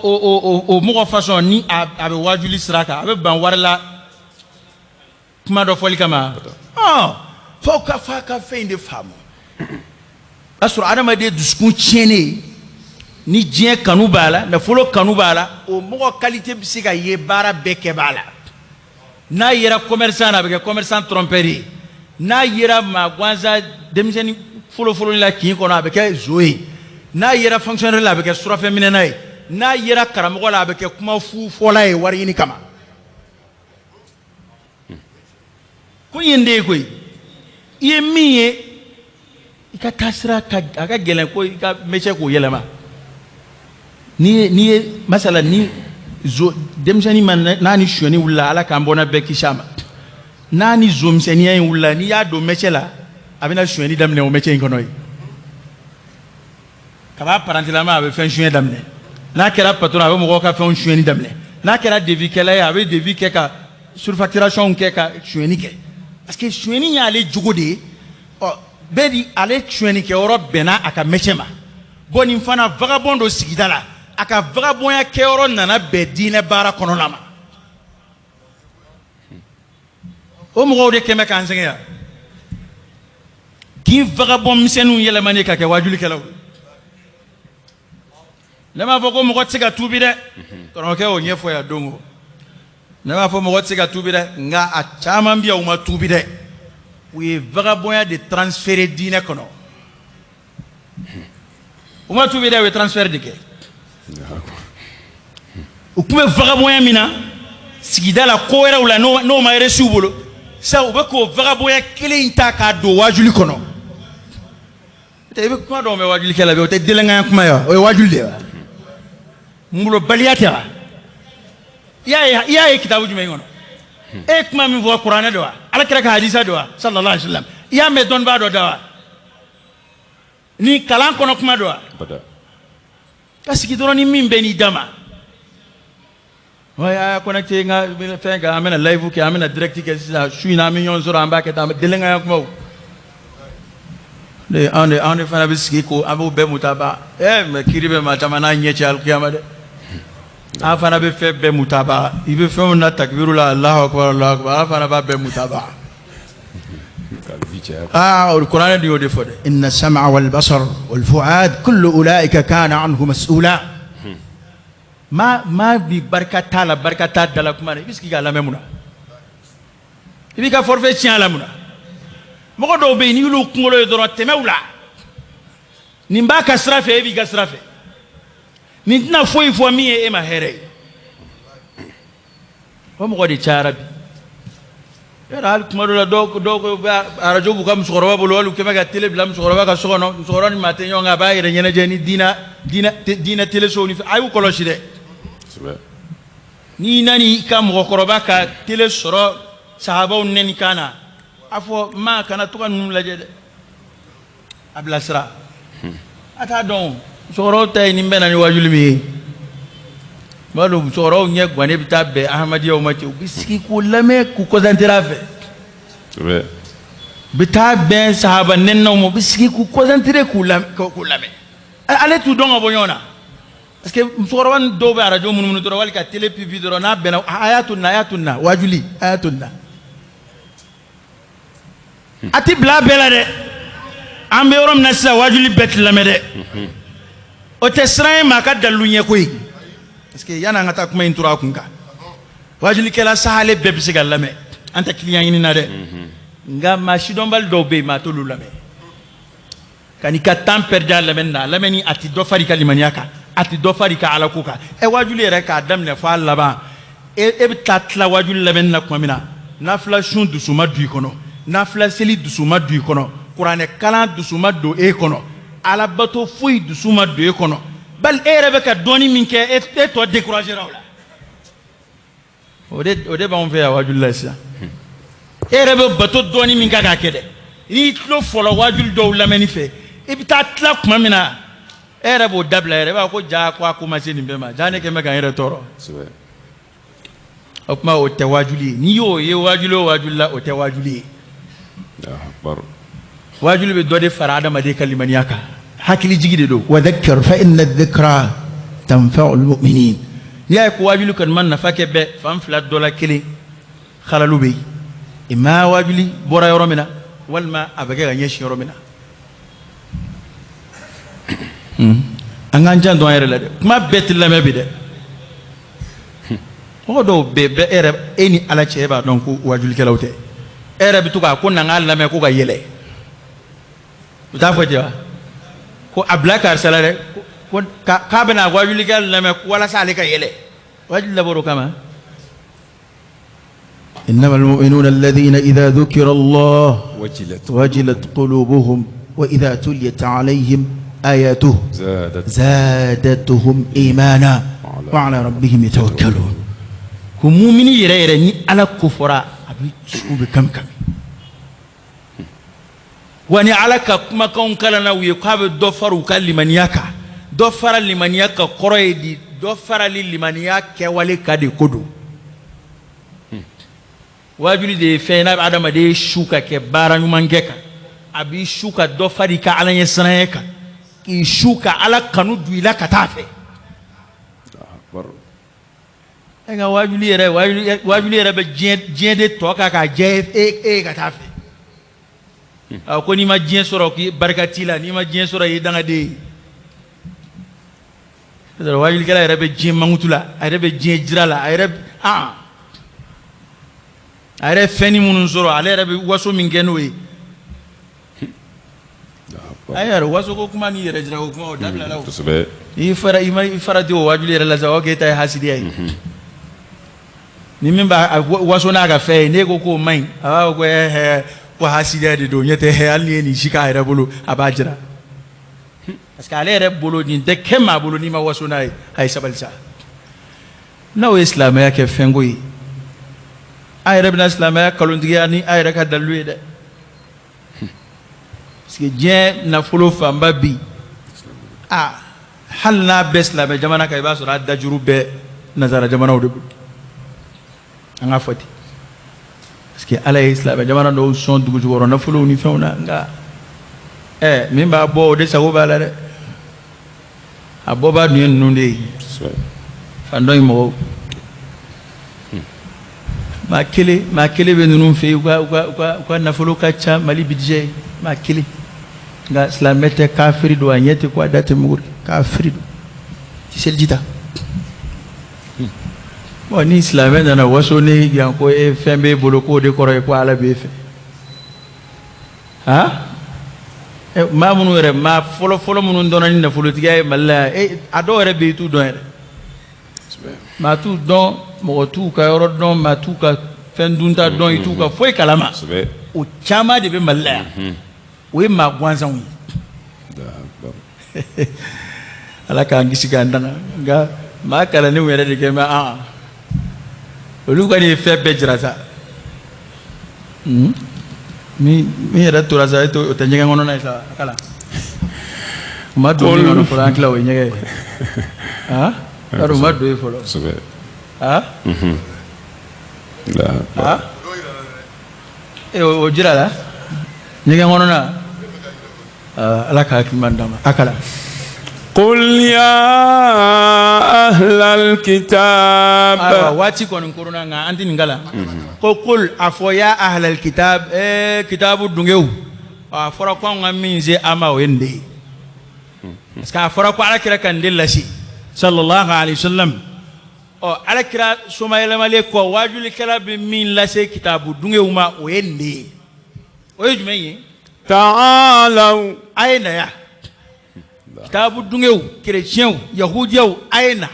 o mɔgɔ façon ni a bɛ wajuli sira kan, a bɛ ban wari la kuma dɔ fɔli kama. Ɔ f'aw ka f'a ka fɛn in de faamu. O y'a sɔrɔ adamaden dusukun tiɲɛnen ni diɲɛ kanu b'a la, nafolo kanu b'a la, o mɔgɔ qualité bɛ se ka ye baara bɛɛ kɛ b'a la. N'a yera commerçant na, a bɛ kɛ commerçant trompeur ye. N'a yera maa gansan denmisɛnnin folofolo la kin kɔnɔ, a bɛ kɛ zo ye. N'a yera fonctionnaire la, a bɛ kɛ surafɛnminɛna ye. N'a yera karamɔgɔ la, a bɛ kɛ kuma fu fɔla ye wari ɲini kama. Ko in ye n de ye koyi. I ye min ye, i ka taasira ka a ka gɛlɛn ko i ka métier k'o yɛlɛma. N'i ye masala ni zo denmisɛnnin ma, n'a ni sonyɛni wulila, Ala k'an bɔnna bɛɛ kisi a ma, n'a ni zomisɛnniya in wulila, n'i y'a don métier la, a bɛna sonyɛni daminɛ o métier in kɔnɔ yen. Kab'a parantilama, a bɛ fɛn suɲɛ daminɛ. N'a kɛra patron, a bɛ mɔgɔw ka fɛnw suɲɛni daminɛ. N'a kɛra devis kɛla ye, a bɛ devis kɛ ka surfacturation kɛ ka suɲɛni kɛ, parce que suɲɛni y'ale jogo de ye. Ɔ bɛɛ di ale suɲɛni kɛyɔrɔ bɛnna a ka métier ma. Bon, nin fana vagabond don sigida la, a ka vagabondya kɛyɔrɔ nana bɛn diinɛ baara kɔnɔna ma. O mɔgɔw de kɛmɛ k'an sɛgɛn yan, k'i vagabond misɛnninw yɛlɛmani ka kɛ wajulikɛlaw ye. Ne m'a fɔ ko mɔgɔ tɛ se ka tuubi dɛ, karamɔgɔkɛ y'o ɲɛfɔ yan don o. Ne m'a fɔ mɔgɔ tɛ se ka tuubi dɛ, nka a caman bɛ yan, u ma tuubi dɛ, u ye vagabondya de transférer diinɛ kɔnɔ. U ma tuubi dɛ, u ye transfert de kɛ. U tun bɛ vagabondya min na sigida la, ko wɛrɛw la, n'o ma réussi u bolo sisan, u bɛ k'o vagabondya kelen in ta k'a don wajuli kɔnɔ. I bɛ kuma dɔw mɛn wajulikɛla bɛ, o tɛ délinquant kuma ye wa? O ye wajuli de ye wa? Molobaliya tɛ wa? I y'a ye kitabu jumɛn kɔnɔ? E ye kuma min fɔ, kuranɛ don wa? Ala kira ka hadisa don wa? Sallallahu alaihi wasallam. I y'a mɛn dɔnnibaa dɔ da wa? Ni kalan kɔnɔ kuma don wa? Ka sigi dɔrɔn ni min bɛ n'i da ma. Ouais, a y'a connecté n ka fɛn kan, an bɛna live kɛ, an bɛna direct kɛ sisan su in na, an bɛ ɲɔgɔn sɔrɔ, an b'a kɛ tan, délinquant kumaw. Ne anw de fana bɛ sigi ko an b'o bɛɛ mutaba. Mais kiiri bɛ maa caman n'a ɲɛ cɛ alikiyama dɛ. An fana bɛ fɛn bɛɛ mutaba. I bɛ fɛnw na takbiru la, Alahu akubar, Alahu akubar, an fana b'a bɛɛ mutaba. Ah, o kuranɛ de y'o de fɔ dɛ. Inna sam'a wal basar wal fu'ad kullu ulaika kana anhu mas'ula. Maa maa bi barika t'a la, barika t'a da la kuma na, i bɛ sigi k'a lamɛn mun na? I b'i ka forfait tiɲɛ a la mun na? Mɔgɔ dɔw bɛ yen, n'i y'olu kunkolo ye dɔrɔn, tɛmɛ u la. Nin b'a ka sira fɛ, e b'i ka sira fɛ. Nin tɛna foyi fɔ min ye e ma hɛrɛ ye. O mɔgɔ de cayara bi. Yɔrɔ hali kuma dɔ la, dɔw bɛ arajo b'u ka musokɔrɔba bolo, hali u kɛmɛ ka télé bila musokɔrɔba ka so kɔnɔ, musokɔrɔba ni maa tɛ ɲɔgɔn kan, a b'a yɛrɛ ɲɛnajɛ ni diinɛ telesow ni fɛn. A y'u kɔlɔsi dɛ. N'i nana i ka mɔgɔkɔrɔba ka télé sɔrɔ sahabaw nɛni kan na, a fɔ ma kana to ka ninnu lajɛ dɛ, a bilasira. A t'a dɔn, musokɔrɔbaw ta ye nin bɛ na ni wajuli min ye. I b'a dɔn, musokɔrɔbaw ɲɛ gannen bɛ taa bɛn ahmadiyyaw ma ten, u bɛ sigi k'u lamɛn, k'u concentrer a fɛ. U bɛ taa bɛn sahaba nɛninaw ma, u bɛ sigi k'u concentrer k'u lamɛn. Ale t'u dɔn ka bɔ ɲɔgɔn na, parce que musokɔrɔba ni dɔw bɛ arajo munumunu dɔrɔn, wali ka télé pipi dɔrɔn, n'a bɛnna a y'a to nin na, a y'a to nin na, wajuli, a y'a to nin na. A ti bila a bɛɛ la dɛ. An bɛ yɔrɔ min na sisan, wajuli bɛɛ ti lamɛn dɛ. O tɛ siran ye maa ka dalilu ɲɛ koyi, parce que yanni an ka taa kuma in turu a kun kan, wajulikɛla sahale bɛɛ bɛ se ka lamɛn, an tɛ client ɲini na dɛ. Nka maa sidɔnbali dɔw bɛ yen, maa t'olu lamɛn. Ka n'i ka temps perdu a lamɛnni na, a lamɛnni a ti dɔ far'i ka limaniya kan, a ti dɔ far'i ka alako kan. Ɛ, wajuli yɛrɛ k'a daminɛ fɔ a laban, e bɛ taa tila wajuli lamɛnni na tuma min na, nafila sun dusu ma don i kɔnɔ, nafila seli dusu ma don i kɔnɔ, kuranɛ kalan dusu ma don e kɔnɔ. Alabato foyi dusu ma don e kɔnɔ, bali e yɛrɛ bɛ ka dɔɔni min kɛ, e tɔ découragera o la. O de b'anw fɛ yan wajuli la sisan. E yɛrɛ bɛ bato dɔɔni min kɛ k'a kɛ dɛ, n'i tulo fɔlɔ wajuli dɔw lamɛnni fɛ, i bɛ taa tila tuma min na, e yɛrɛ b'o dabila yɛrɛ. I b'a fɔ ko jaa, ko a ko ma se nin bɛɛ ma, jaa ne kɛn bɛ ka n yɛrɛ tɔɔrɔ. O tuma, o tɛ wajuli ye. N'i y'o ye wajuli o wajuli la, o tɛ wajuli ye. Wajuli bɛ dɔ de fara adamaden ka limaniya kan, hakilijigi de don. وذكر فإن الذكرى تنفع المؤمنين. N'i y'a ye ko wajuli kɔni ma nafa kɛ bɛɛ, fan fila dɔ la kelen xalalu bɛ yen. I ma wajuli bɔra yɔrɔ min na, walima a bɛ kɛ ka ɲɛsin yɔrɔ min na. An k'an janto an yɛrɛ la dɛ. Kuma bɛɛ tɛ lamɛn bi dɛ. Mɔgɔ dɔw bɛ bɛ e yɛrɛ, e ni Ala cɛ, e b'a dɔn ko wajulikɛlaw tɛ. E yɛrɛ bɛ to k'a ko na n k'a lamɛn ko ka yɛlɛ. U t'a fɔ ten wa? Ko a bila karisa la dɛ, ko k'a bɛna wajulikɛla lamɛn walasa ale ka yɛlɛ. Wajuli labɔr'o kama. إنما المؤمنون الذين إذا ذكر الله وجلت وجلت قلوبهم وإذا تليت عليهم آياته زادت زادتهم إيمانا وعلى ربهم يتوكلون. Ko mumini yɛrɛ yɛrɛ, ni Ala ko fɔra, a bɛ dusukun bɛ kami kami. Wa ni Ala ka kumakanw kalanna u ye, k'a bɛ dɔ fara u ka limaniya kan. Dɔ fara limaniya kan kɔrɔ ye di? Dɔ farali limaniya kɛwale ka de ko don. Wajuli de ye fɛn ye n'a bɛ adamaden su ka kɛ baara ɲuman kɛ kan, a b'i su ka dɔ fara i ka Ala ɲɛsiranya kan, k'i su ka Ala kanu don i la ka taa fɛ. E ka wajuli yɛrɛ, wajuli yɛrɛ bɛ diɲɛ de tɔ kan k'a jɛ e ye ka taa fɛ. A ko n'i ma diɲɛ sɔrɔ, k'i barika t'i la. N'i ma diɲɛ sɔrɔ, i ye dangaden ye. Wajulikɛla yɛrɛ bɛ diɲɛ mankutu la, a yɛrɛ bɛ diɲɛ jira la, a yɛrɛ a yɛrɛ fɛnni minnu sɔrɔ, ale yɛrɛ bɛ waso min kɛ n'o ye. A yɛrɛ waso ko kuma ni yɛrɛ jira ko kuma, o dabila la o. N'i fara i ma i fara di o wajuli yɛrɛ la sa, o k'e ta ye hasidiya ye. Ni min b'a waso n'a ka fɛn ye, n'e ko k'o man ɲi, a b'a fɔ ko ɛɛ, ko hasidiya de don. Ɲɛ tɛ hali n'i ye nin si k'a yɛrɛ bolo, a b'a jira, parce que ale yɛrɛ bolo nin tɛ kɛ maa bolo n'i ma waso n'a ye. A ye sabali sa. N'aw ye silamɛya kɛ fɛnko ye, an yɛrɛ bɛna silamɛya kalontigiya ni a yɛrɛ ka dalilu ye dɛ, parce que diɲɛ nafolo fanba bi, a hali n'a bɛɛ silamɛ jamana kan, i b'a sɔrɔ a dajuru bɛɛ nazara jamanaw de bolo. An k'a fɔ ten, parce que Ala ye silamɛ jamana dɔw sɔn dugu jukɔrɔ nafolow ni fɛnw na. Nka ɛ min b'a bɔ, o de sago b'a la dɛ. A bɔbaa dun ye ninnu de ye, fan dɔ in mɔgɔw. Maa kelen, maa kelen bɛ ninnu fɛ yen, u ka nafolo ka ca Mali budget ye, maa kelen. Nka silamɛ tɛ, kafiri don. A ɲɛ tɛ ko a da tɛ muguri, kafiri don, ti seliji ta. Bon, ni silamɛ nana waso ni yan ko e fɛn b'e bolo, k'o de kɔrɔ ye ko Ala b'e fɛ. Han, maa minnu yɛrɛ, maa fɔlɔ fɔlɔ minnu dɔnna ni nafolotigiya ye Mali la yan, e a dɔw yɛrɛ bɛ yen, i t'u dɔn yɛrɛ. Maa t'u dɔn, mɔgɔ t'u ka yɔrɔ dɔn, maa t'u ka fɛn dunta dɔn, i t'u ka foyi kalama. O caman de bɛ Mali la yan, o ye maa gansanw ye. Ala k'an kisi k'an tanga. Nka maa kalannenw yɛrɛ de kɛ mɛ an olu kɔni ye fɛn bɛɛ jira sa. Min min yɛrɛ tora sa, e t'o, o tɛ ɲɛgɛn kɔnɔna ye sa. A kalan, u ma don min kɔnɔ fɔlɔ, an tila o ye ɲɛgɛn ye. Han, yarɔ, u ma don yen fɔlɔ. Han han, e o jira la ɲɛgɛn kɔnɔna. Ala ka hakili ɲuman d'an ma. A kalan. قل يا أهل الكتاب. Ayiwa, waati kɔni koronna, nka an tɛ nin kalan. Ko قل, a fɔ, يا أهل الكتاب, ee kitabu dungew. A fɔra ko anw ka min se an ma, o ye nin de ye, parce que a fɔra ko Ala kira ka nin de lase, صلى الله عليه وسلم. Ɔ, Ala kira somayɛlɛmalen kɔ, waajulikɛla bɛ min lase kitabu dungew ma, o ye nin de ye. O ye jumɛn ye? تعالوا. A ye na yan, kitabu dungew, kerecɛnw, yahudiyaw, a ye na.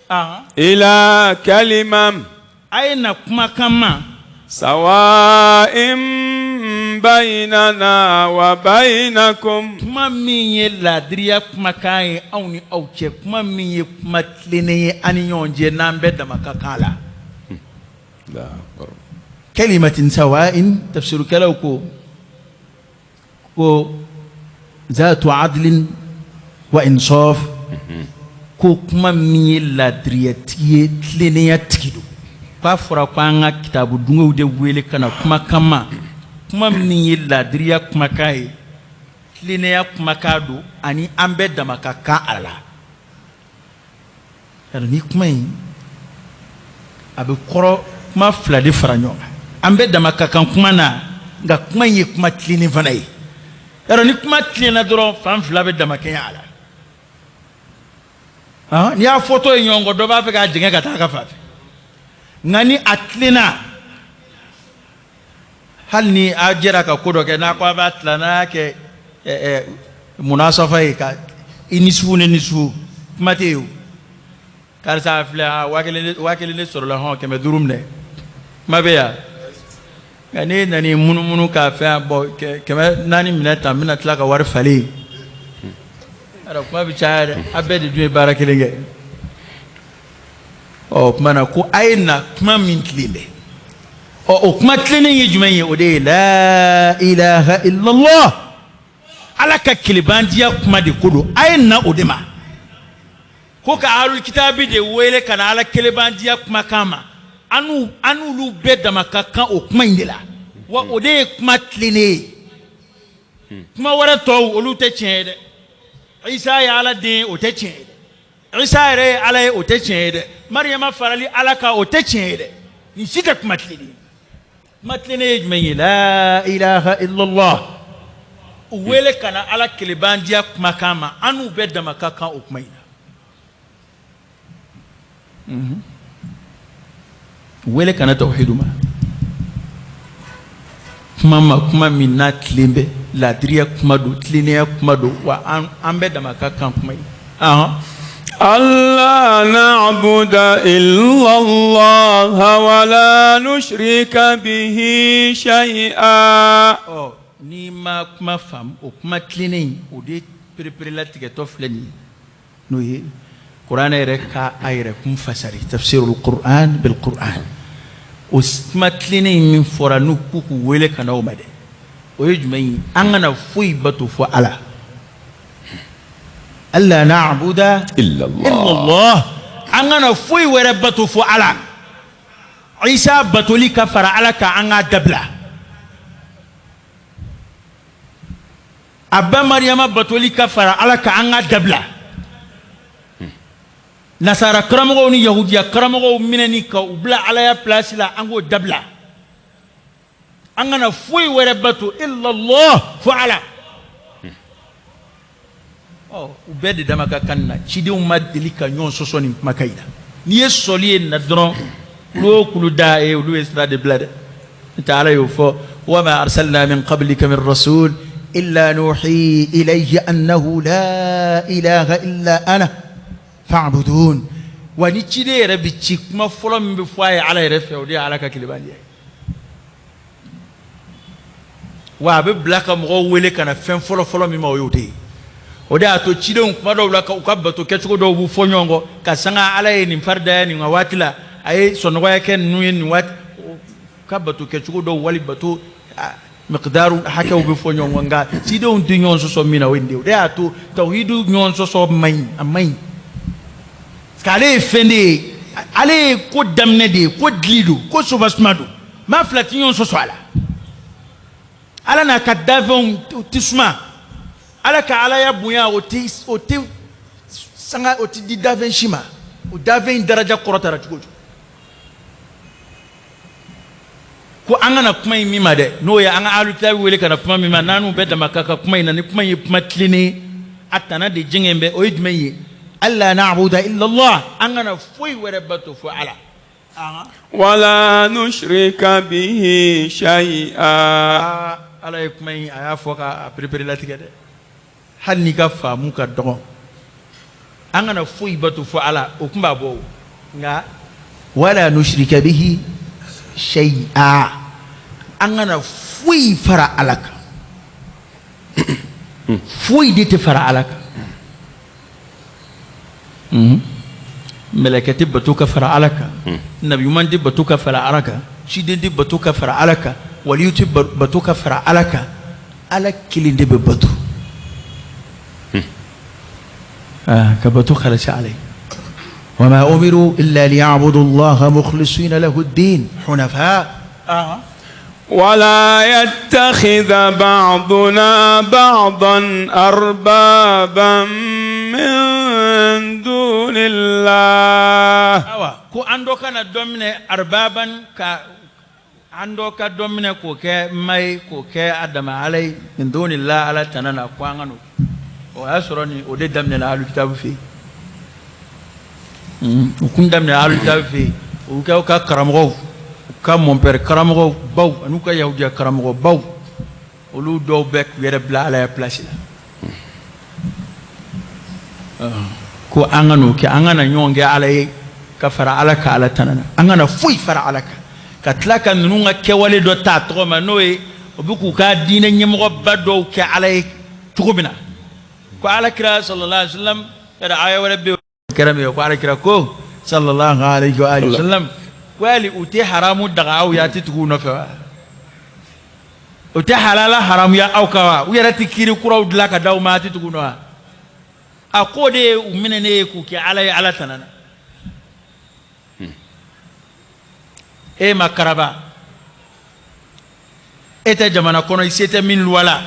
Ahan. إلى كلمة. A ye na kumakan ma. سواء بيننا وبينكم. Kuma min ye laadiriya kumakan ye anw ni aw cɛ, kuma min ye kuma tilennen ye an ni ɲɔgɔn cɛ, n'an bɛɛ dama ka kan la. Kalimatin sawa'in, tafsirukɛlaw ko zatu adlin wa insaf, ko kuma min ye laadiriyatigi ye, tilennenya tigi don. K'a fɔra ko an ka kitabu dungew de wele ka na kumakan ma, kuma min ye laadiriya kumakan ye, tilennenya kumakan don, ani an bɛɛ dama ka kan a la. Yarɔ, ni kuma in a bɛ kɔrɔ kuma fila de fara ɲɔgɔn kan. An bɛɛ dama ka kan kuma na, nka kuma in ye kuma tilennen fana ye. Yarɔ, ni kuma tilenna dɔrɔn, fan fila bɛ dama kɛɲɛ a la. N'i y'a fɔtɔ ye ɲɔgɔn kɔ, dɔ b'a fɛ k'a jɛngɛ ka taa a ka fan fɛ. Nka ni a tilenna, hali ni a jɛra ka ko dɔ kɛ, n'a ko a b'a tila, n'a y'a kɛ munasafa ye, ka i nisufu ni nisufu, kuma tɛ yen o. Karisa, a filɛ, a 1000 de sɔrɔla, hɔn, 500 minɛ, kuma bɛ yan. Nka n'e nana munumunu k'a fɛn bɔ, 400 minɛ tan, n bɛna tila ka wari falen. Yarɔ, kuma bɛ caya dɛ. A bɛɛ de dun ye baara kelen kɛ. Ɔ, o tuma na ko a ye na kuma min tilen bɛ. Ɔ, o kuma tilennen ye jumɛn ye? O de ye la ilaha illallah, Ala ka kelebandiya kuma de ko don. A ye na o de ma. Ko ka alul kitabi de wele ka na Ala kelebandiya kumakan ma, an n'olu bɛɛ dama ka kan o kuma in de la. Wa o de ye kuma tilennen ye. Kuma wɛrɛ tɔw, olu tɛ tiɲɛ ye dɛ. Isa ye Ala den ye, o tɛ tiɲɛ ye dɛ. Isa yɛrɛ ye Ala ye, o tɛ tiɲɛ ye dɛ. Mariyama farali Ala kan, o tɛ tiɲɛ ye dɛ. Nin si tɛ kuma tilennen ye. Kuma tilennen ye jumɛn ye? La ilaha illallah. U wele ka na Ala kelebandiya kumakan ma, an n'u bɛɛ dama ka kan o kuma in na. U wele ka na tawhidu ma, kuma ma, kuma min n'a tilen bɛ, laadiriya kuma don, tilennenya kuma don, wa an bɛɛ dama ka kan kuma in. Ahan. ألا نعبد إلا الله ولا نشرك به شيئا. Ɔ, n'i ma kuma faamu, o kuma tilennen in, o de pereperelatigɛtɔ filɛ nin ye, n'o ye kuranɛ yɛrɛ ka a yɛrɛ kun fasari, tafsirul Qur'an bil Qur'an. O kuma tilennen in min fɔra n'u k'u k'u wele ka na o ma dɛ, o ye jumɛn ye? An kana foyi bato fɔ Ala. Alla na'buda إلا الله. Illallah. An kana foyi wɛrɛ bato fɔ Ala. Isa batoli ka fara Ala kan, an k'a dabila. A ba Mariyama batoli ka fara Ala kan, an k'a dabila. Nasara karamɔgɔw ni yahudiya karamɔgɔw minɛni ka u bila Alaya place la, an k'o dabila. An kana foyi wɛrɛ bato illallah, fo Ala. Ɔ, u bɛɛ de dama ka kan na. Cidenw ma deli ka ɲɔgɔn sɔsɔ nin kumakan in na. N'i ye sɔli ye na dɔrɔn, kulu o kulu da ye, olu ye sira de bila dɛ. N'o tɛ, Ala y'o fɔ: wama arsalna min qablika min rasul illa nuhi ilayhi annahu la ilaha illa ana fa'budun. Wa ni ciden yɛrɛ bɛ ci, kuma fɔlɔ min bɛ fɔ a ye Ala yɛrɛ fɛ, o de ye Ala ka kelebandi ye. Wa a bɛ bila ka mɔgɔw wele ka na fɛn fɔlɔ fɔlɔ min ma, o y'o de ye. O de y'a to cidenw, kuma dɔw la, u ka bato kɛcogo dɔw b'u fɔ ɲɔgɔn kɔ, ka sanga Ala ye nin faridaya nin ka waati la, a ye sɔnɔgɔya kɛ ninnu ye nin waati, u ka bato kɛcogo dɔw wali bato miqdaru hakɛw bɛ fɔ ɲɔgɔn kɔ. Nka cidenw tɛ ɲɔgɔn sɔsɔ min na, o ye nin de ye. O de y'a to tawhidu ɲɔgɔn sɔsɔ man ɲi, a man ɲi, parce que ale ye fɛn de ye, ale ye ko daminɛ de ye, ko dili don, ko sobasuma don. Maa fila tɛ ɲɔgɔn sɔsɔ a la. Ala n'a ka dafɛnw tɛ suma. Ala ka Alaya bonya, o tɛ sanga, o tɛ di dafɛn si ma. O dafɛn in daraja kɔrɔtara cogo o cogo. Ko an kana kuma in min ma dɛ, n'o ye an ka alutabi wele ka na kuma min ma, n'an n'u bɛɛ dama ka kan kuma in na, ni kuma in ye kuma tilennen ye, a tana de jɛngɛn bɛ, o ye jumɛn ye? Alla na'buda illallah, an kana foyi wɛrɛ bato fo Ala. ولا نشرك به شيئا. Aa, Ala ye kuma in, a y'a fɔ k'a perepere latigɛ dɛ. Hali n'i ka faamu ka dɔgɔn, an kana foyi bato fo Ala, o kun b'a bɔ o. Nka wala nushrika bihi Shay'a, an kana foyi fara Ala kan. Foyi de tɛ fara Ala kan. Mɛlɛkɛ tɛ bato ka fara Ala kan, nabi ɲuman tɛ bato ka fara Ala kan, ciden tɛ bato ka fara Ala kan, waliyu tɛ bato ka fara Ala kan. Ala kelen de bɛ bato. Ka bato khalasi Ala ye. وما أمروا إلا ليعبدوا الله مخلصين له الدين حنفاء. ولا يتخذ بعضنا بعضا أربابا من دون الله. Awa ko an dɔ kana dɔ minɛ arbaban, ka an dɔ ka dɔ minɛ k'o kɛ ma ye, k'o kɛ a dama Ala ye, min dunillah, Ala tana na, ko an ka n'o. O y'a sɔrɔ nin o de daminɛna alu kitabu fɛ yen. U kun daminɛ alu kitabu fɛ yen, u kɛ u ka karamɔgɔw, u ka mɔnpɛrɛ karamɔgɔw baw an'u ka yahudiya karamɔgɔ baw, olu dɔw bɛ k'u yɛrɛ bila Ala ya place la. Ko an ka n'o kɛ, an kana ɲɔgɔn kɛ Ala ye ka fara Ala kan Ala tana na. An kana foyi fara Ala kan, ka tila ka ninnu ka kɛwale dɔ ta a tɔgɔ ma, n'o ye o bɛ k'u ka diinɛ ɲɛmɔgɔba dɔw kɛ Ala ye cogo min na. Ko Ala kira sallallahu alaihi wa sallam yɛrɛ, aya wɛrɛ bɛ yen kɛra min ye, ko Ala kira ko sallallahu alaihi wa sallam ko yali u tɛ haramu daga aw ye, a tɛ tugu u nɔfɛ wa? U tɛ halala haramuya aw kan wa? U yɛrɛ tɛ kiiri kuraw dilan ka d'aw ma, a tɛ tugu u nɔ wa? A k'o de ye u minɛ ne ye k'u kɛ Ala ye Ala tana na. E ma karaba, e tɛ jamana kɔnɔ, i se tɛ min luwa la.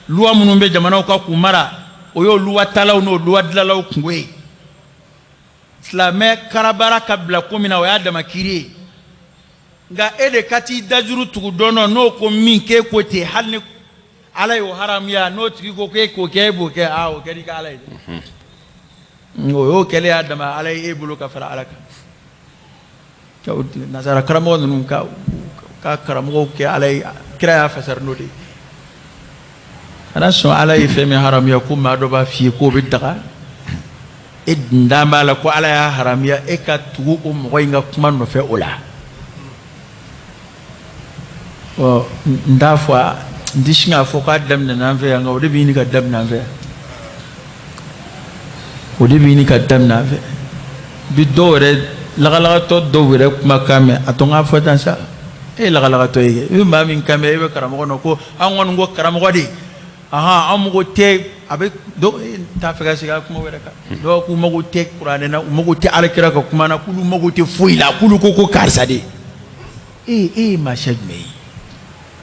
Luwa minnu bɛ jamanaw kan k'u mara, o y'o luwa talaw n'o luwa dilanlaw kungo ye. Silamɛ karabara ka bila ko min na, o y'a dama kiiri ye. Nka e de ka t'i dajuru tugu dɔn dɔ n'o ko min k'e ko ten, hali ni Ala y'o haramuya, n'o tigi ko k'e k'o kɛ, e b'o kɛ. Aa, o kɛr'i ka Ala ye dɛ. O y'o kɛlen y'a dama Ala ye e bolo ka fara Ala kan. Nasara karamɔgɔ ninnu ka karamɔgɔw kɛ Ala ye, kira y'a fasari n'o de ye. Kana sɔn Ala ye fɛn min haramuya, ko maa dɔ b'a f'i ye k'o bɛ daga, e dan b'a la ko Ala y'a haramuya, e ka tugu o mɔgɔ in ka kuma nɔfɛ o la. Ɔ, n t'a fɔ, n tɛ sin k'a fɔ k'a daminɛ an fɛ yan, nka o de bɛ ɲini ka daminɛ an fɛ yan, o de bɛ ɲini ka daminɛ an fɛ bi. Dɔw yɛrɛ, lagalagatɔ dɔw yɛrɛ kumakan mɛn, a to n k'a fɔ tan sa, e ye lagalagatɔ ye kɛ, i bɛ maa min kan mɛn, e bɛ karamɔgɔ nɔ ko an kɔni ko karamɔgɔ de, ahan, an mago tɛ a bɛ dɔw t'a fɛ ka segin a kuma wɛrɛ kan. Dɔw k'u mago tɛ kuranɛ na, u mago tɛ Alakira ka kuma na, k'olu mago tɛ foyi la, k'olu ko ko karisa de. E ye maa siya jumɛn ye?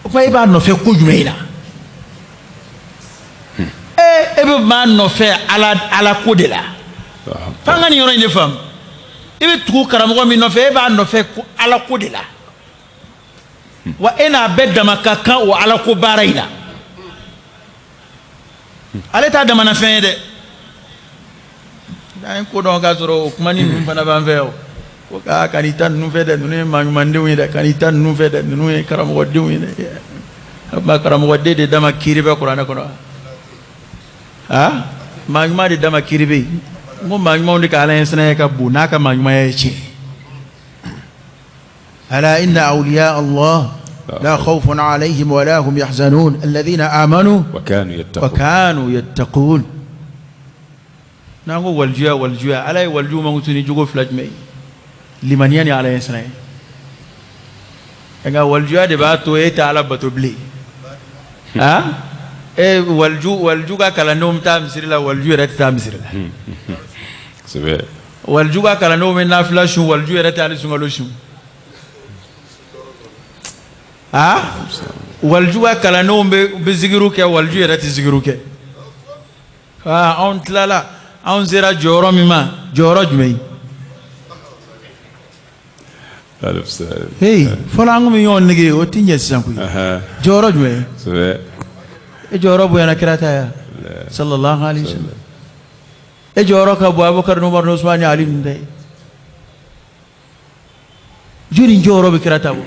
O tuma e b'a nɔfɛ ko jumɛn in na? E bɛ maa nɔfɛ Ala ko de la. F'an ka nin yɔrɔ in de faamu. I bɛ tugu karamɔgɔ min nɔfɛ, e b'a nɔfɛ ko Ala ko de la, wa e n'a bɛɛ dama ka kan o Ala ko baara in na. Ale t'a damana fɛn ye dɛ. N'an ye ko dɔn k'a sɔrɔ o kuma ni ninnu fana b'an fɛ yan, ko aa, ka n'i ta ninnu fɛ dɛ, ninnu ye maa ɲumandenw ye dɛ, ka n'i ta ninnu fɛ dɛ, ninnu ye karamɔgɔdenw ye dɛ. O tuma karamɔgɔden de dama kiiri bɛ kuranɛ kɔnɔ wa? Aa, maa ɲuman de dama kiiri bɛ yen. N ko maa ɲumanw de ka Ala ɲɛsiranya ka bon n'a ka maa ɲumanya ye tiɲɛ. ألا إن أولياء الله لا خوف عليهم ولا هم يحزنون الذين آمنوا وكانوا يتقون. وكانوا يتقون. N'an ko walijuya, walijuya, Ala ye waliju mankutu ni jogo fila jumɛn ye? Limaniya ni Ala ɲɛsiranya. Nka walijuya de b'a to e tɛ Ala bato bilen. Ah, e waliju ka kalandenw bɛ taa misiri la, waliju yɛrɛ tɛ taa misiri la. Kosɛbɛ. Waliju ka kalandenw bɛ nafila sun, waliju yɛrɛ tɛ hali sunkalo sun. Ah, waliju ka kalandenw bɛ zikiru kɛ, waliju yɛrɛ tɛ zikiru kɛ. Aa, anw tilala, anw sera jɔyɔrɔ min ma, jɔyɔrɔ jumɛn ye? Hey, fɔlɔ an kun bɛ ɲɔgɔn nege, o ti ɲɛ sisan koyi. Jɔyɔrɔ jumɛn ye? Kosɛbɛ. E jɔyɔrɔ bonyana kira ta ya sallallahu alaihi wasallam. E jɔyɔrɔ ka bon Abubakar ni Umar ni Usman ni Ali ninnu ta ye. Joli jɔyɔrɔ bɛ kira ta bɔ?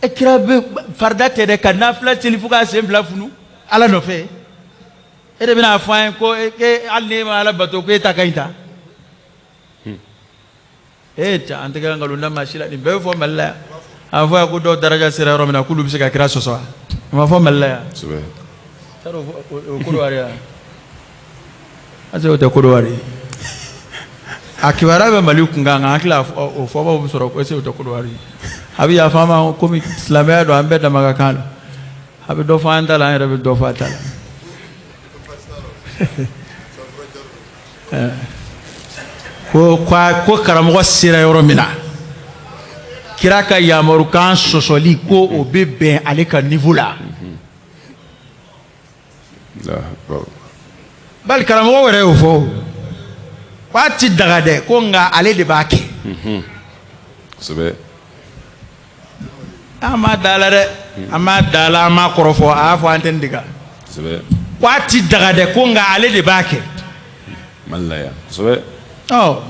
E kira bɛ farida tɛ dɛ, ka nafila seli fo k'a sen fila funu Ala nɔfɛ. E de bɛna fɔ an ye ko e hali n'e ma Ala bato, ko e ta ka ɲi ta. E cɛ, an tɛ kɛ nkalon da maa si la. Nin bɛɛ bɛ fɔ Mali la yan. A fɔ ko dɔw daraja sera yɔrɔ min na, k'olu bɛ se ka kira sɔsɔ wa? A ma fɔ Mali la yan? Kosɛbɛ. T'a dɔn o Kodowari yan. Ase o tɛ Kodowari ye. A kibaruya bɛ Mali kun kan, nka an hakili la o fɔbaw bɛ sɔrɔ ko ese o tɛ Kodowari ye. A bɛ yafa an ma, komi silamɛya don, an bɛɛ dama ka kan la. A bɛ dɔ fɔ an ta la, an yɛrɛ bɛ dɔ fɔ a ta la. Ko karamɔgɔ sera yɔrɔ min na, kira ka yamarukan sɔsɔli, ko o bɛ bɛn ale ka niveau la. Bali karamɔgɔ yɛrɛ y'o fɔ k'a ti daga dɛ, ko nka ale de b'a kɛ. Kosɛbɛ. An m'a da la dɛ, an m'a da la, an m'a kɔrɔfɔ, a y'a fɔ antenne de kan. Kosɛbɛ. K'a ti daga dɛ, ko nka ale de b'a kɛ. Mali la yan, kosɛbɛ. Ɔ,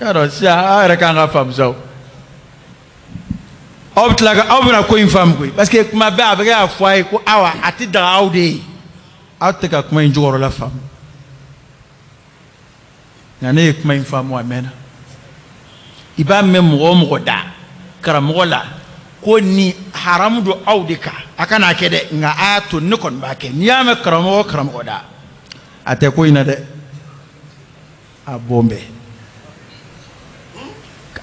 y'a dɔn sisan, aw yɛrɛ kan ka faamu sa o. Aw bɛ tila ka aw bɛna ko in faamu koyi, parce que kuma bɛɛ a bɛ kɛ k'a fɔ a ye ko awa, a ti daga aw de ye. Aw tɛ ka kuma in jukɔrɔla faamu, nka ne ye kuma in faamu a mɛnna. I b'a mɛn mɔgɔ o mɔgɔ da karamɔgɔ la ko ni haramu don aw de kan, a kana kɛ dɛ, nka a y'a to ne kɔni b'a kɛ. N'i y'a mɛn karamɔgɔ o karamɔgɔ da, a tɛ ko in na dɛ, a bɔn bɛɛ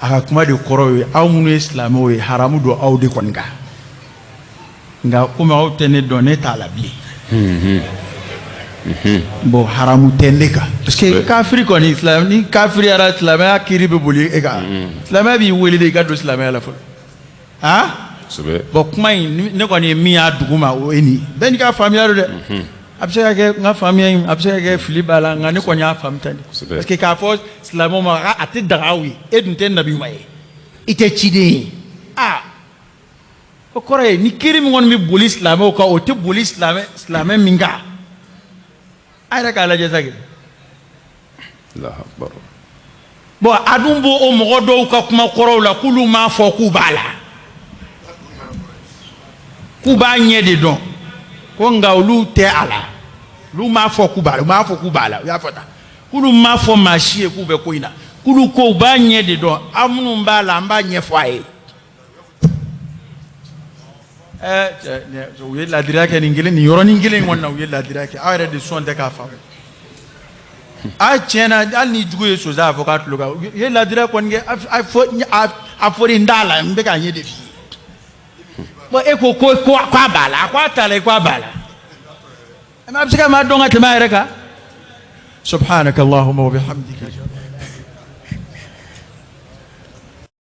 a ka kuma de kɔrɔ ye aw minnu ye silamɛw ye, haramu don aw de kɔni kan, nka komi aw tɛ ne dɔn, ne t'a la bilen. Bon, haramu tɛ ne kan, parce que kafiri kɔni, silamɛ ni kafiriyara, silamɛya kiiri bɛ boli e kan. Silamɛya b'i wele de i ka don silamɛya la fɔlɔ, han. Kosɛbɛ. Bon, kuma in, ne kɔni ye min y'a dugu ma, o ye nin ye. Bɛɛ n'i ka faamuya don dɛ. A bɛ se ka kɛ n ka faamuya in, a bɛ se ka kɛ fili b'a la, nka ne kɔni y'a faamu tan de. Parce que k'a fɔ silamɛw ma a tɛ daga aw ye, e dun tɛ nabi ɲuman ye, i tɛ ciden ye, aa, o kɔrɔ ye ni kiiri min kɔni bɛ boli silamɛw kan, o tɛ boli silamɛ silamɛ min kan. A yɛrɛ k'a lajɛ sa kɛ. Allahu akbar. Bon, a dun b'o o mɔgɔ dɔw ka kuma kɔrɔw la k'olu m'a fɔ k'u b'a la, k'u b'a ɲɛ de dɔn, ko nka olu tɛ a la. Olu m'a fɔ k'u b'a la, u m'a fɔ k'u b'a la, u y'a fɔ tan k'olu m'a fɔ maa si ye k'u bɛ ko in na, k'olu ko u b'a ɲɛ de dɔn. Aw minnu b'a la, an b'a ɲɛfɔ a ye. Ɛɛ, u ye ladiriya kɛ nin kelen, nin yɔrɔnin kelen in kɔni na, u ye ladiriya kɛ. Aw yɛrɛ de sɔn tɛ k'a faamu. A tiɲɛ na, hali ni jugu ye sonsan a fɔ k'a tulo kan, u ye ladiriya kɔni kɛ. A fɔ a fɔri n t'a la, n bɛ k'a ɲɛ de f'i ye. Bon, e ko ko ko k'a b'a la, a ko a t'a la, i ko a b'a la, a bɛ se ka maa dɔn ka tɛmɛ a yɛrɛ kan. Subhanaka Allahumma wa bihamdika.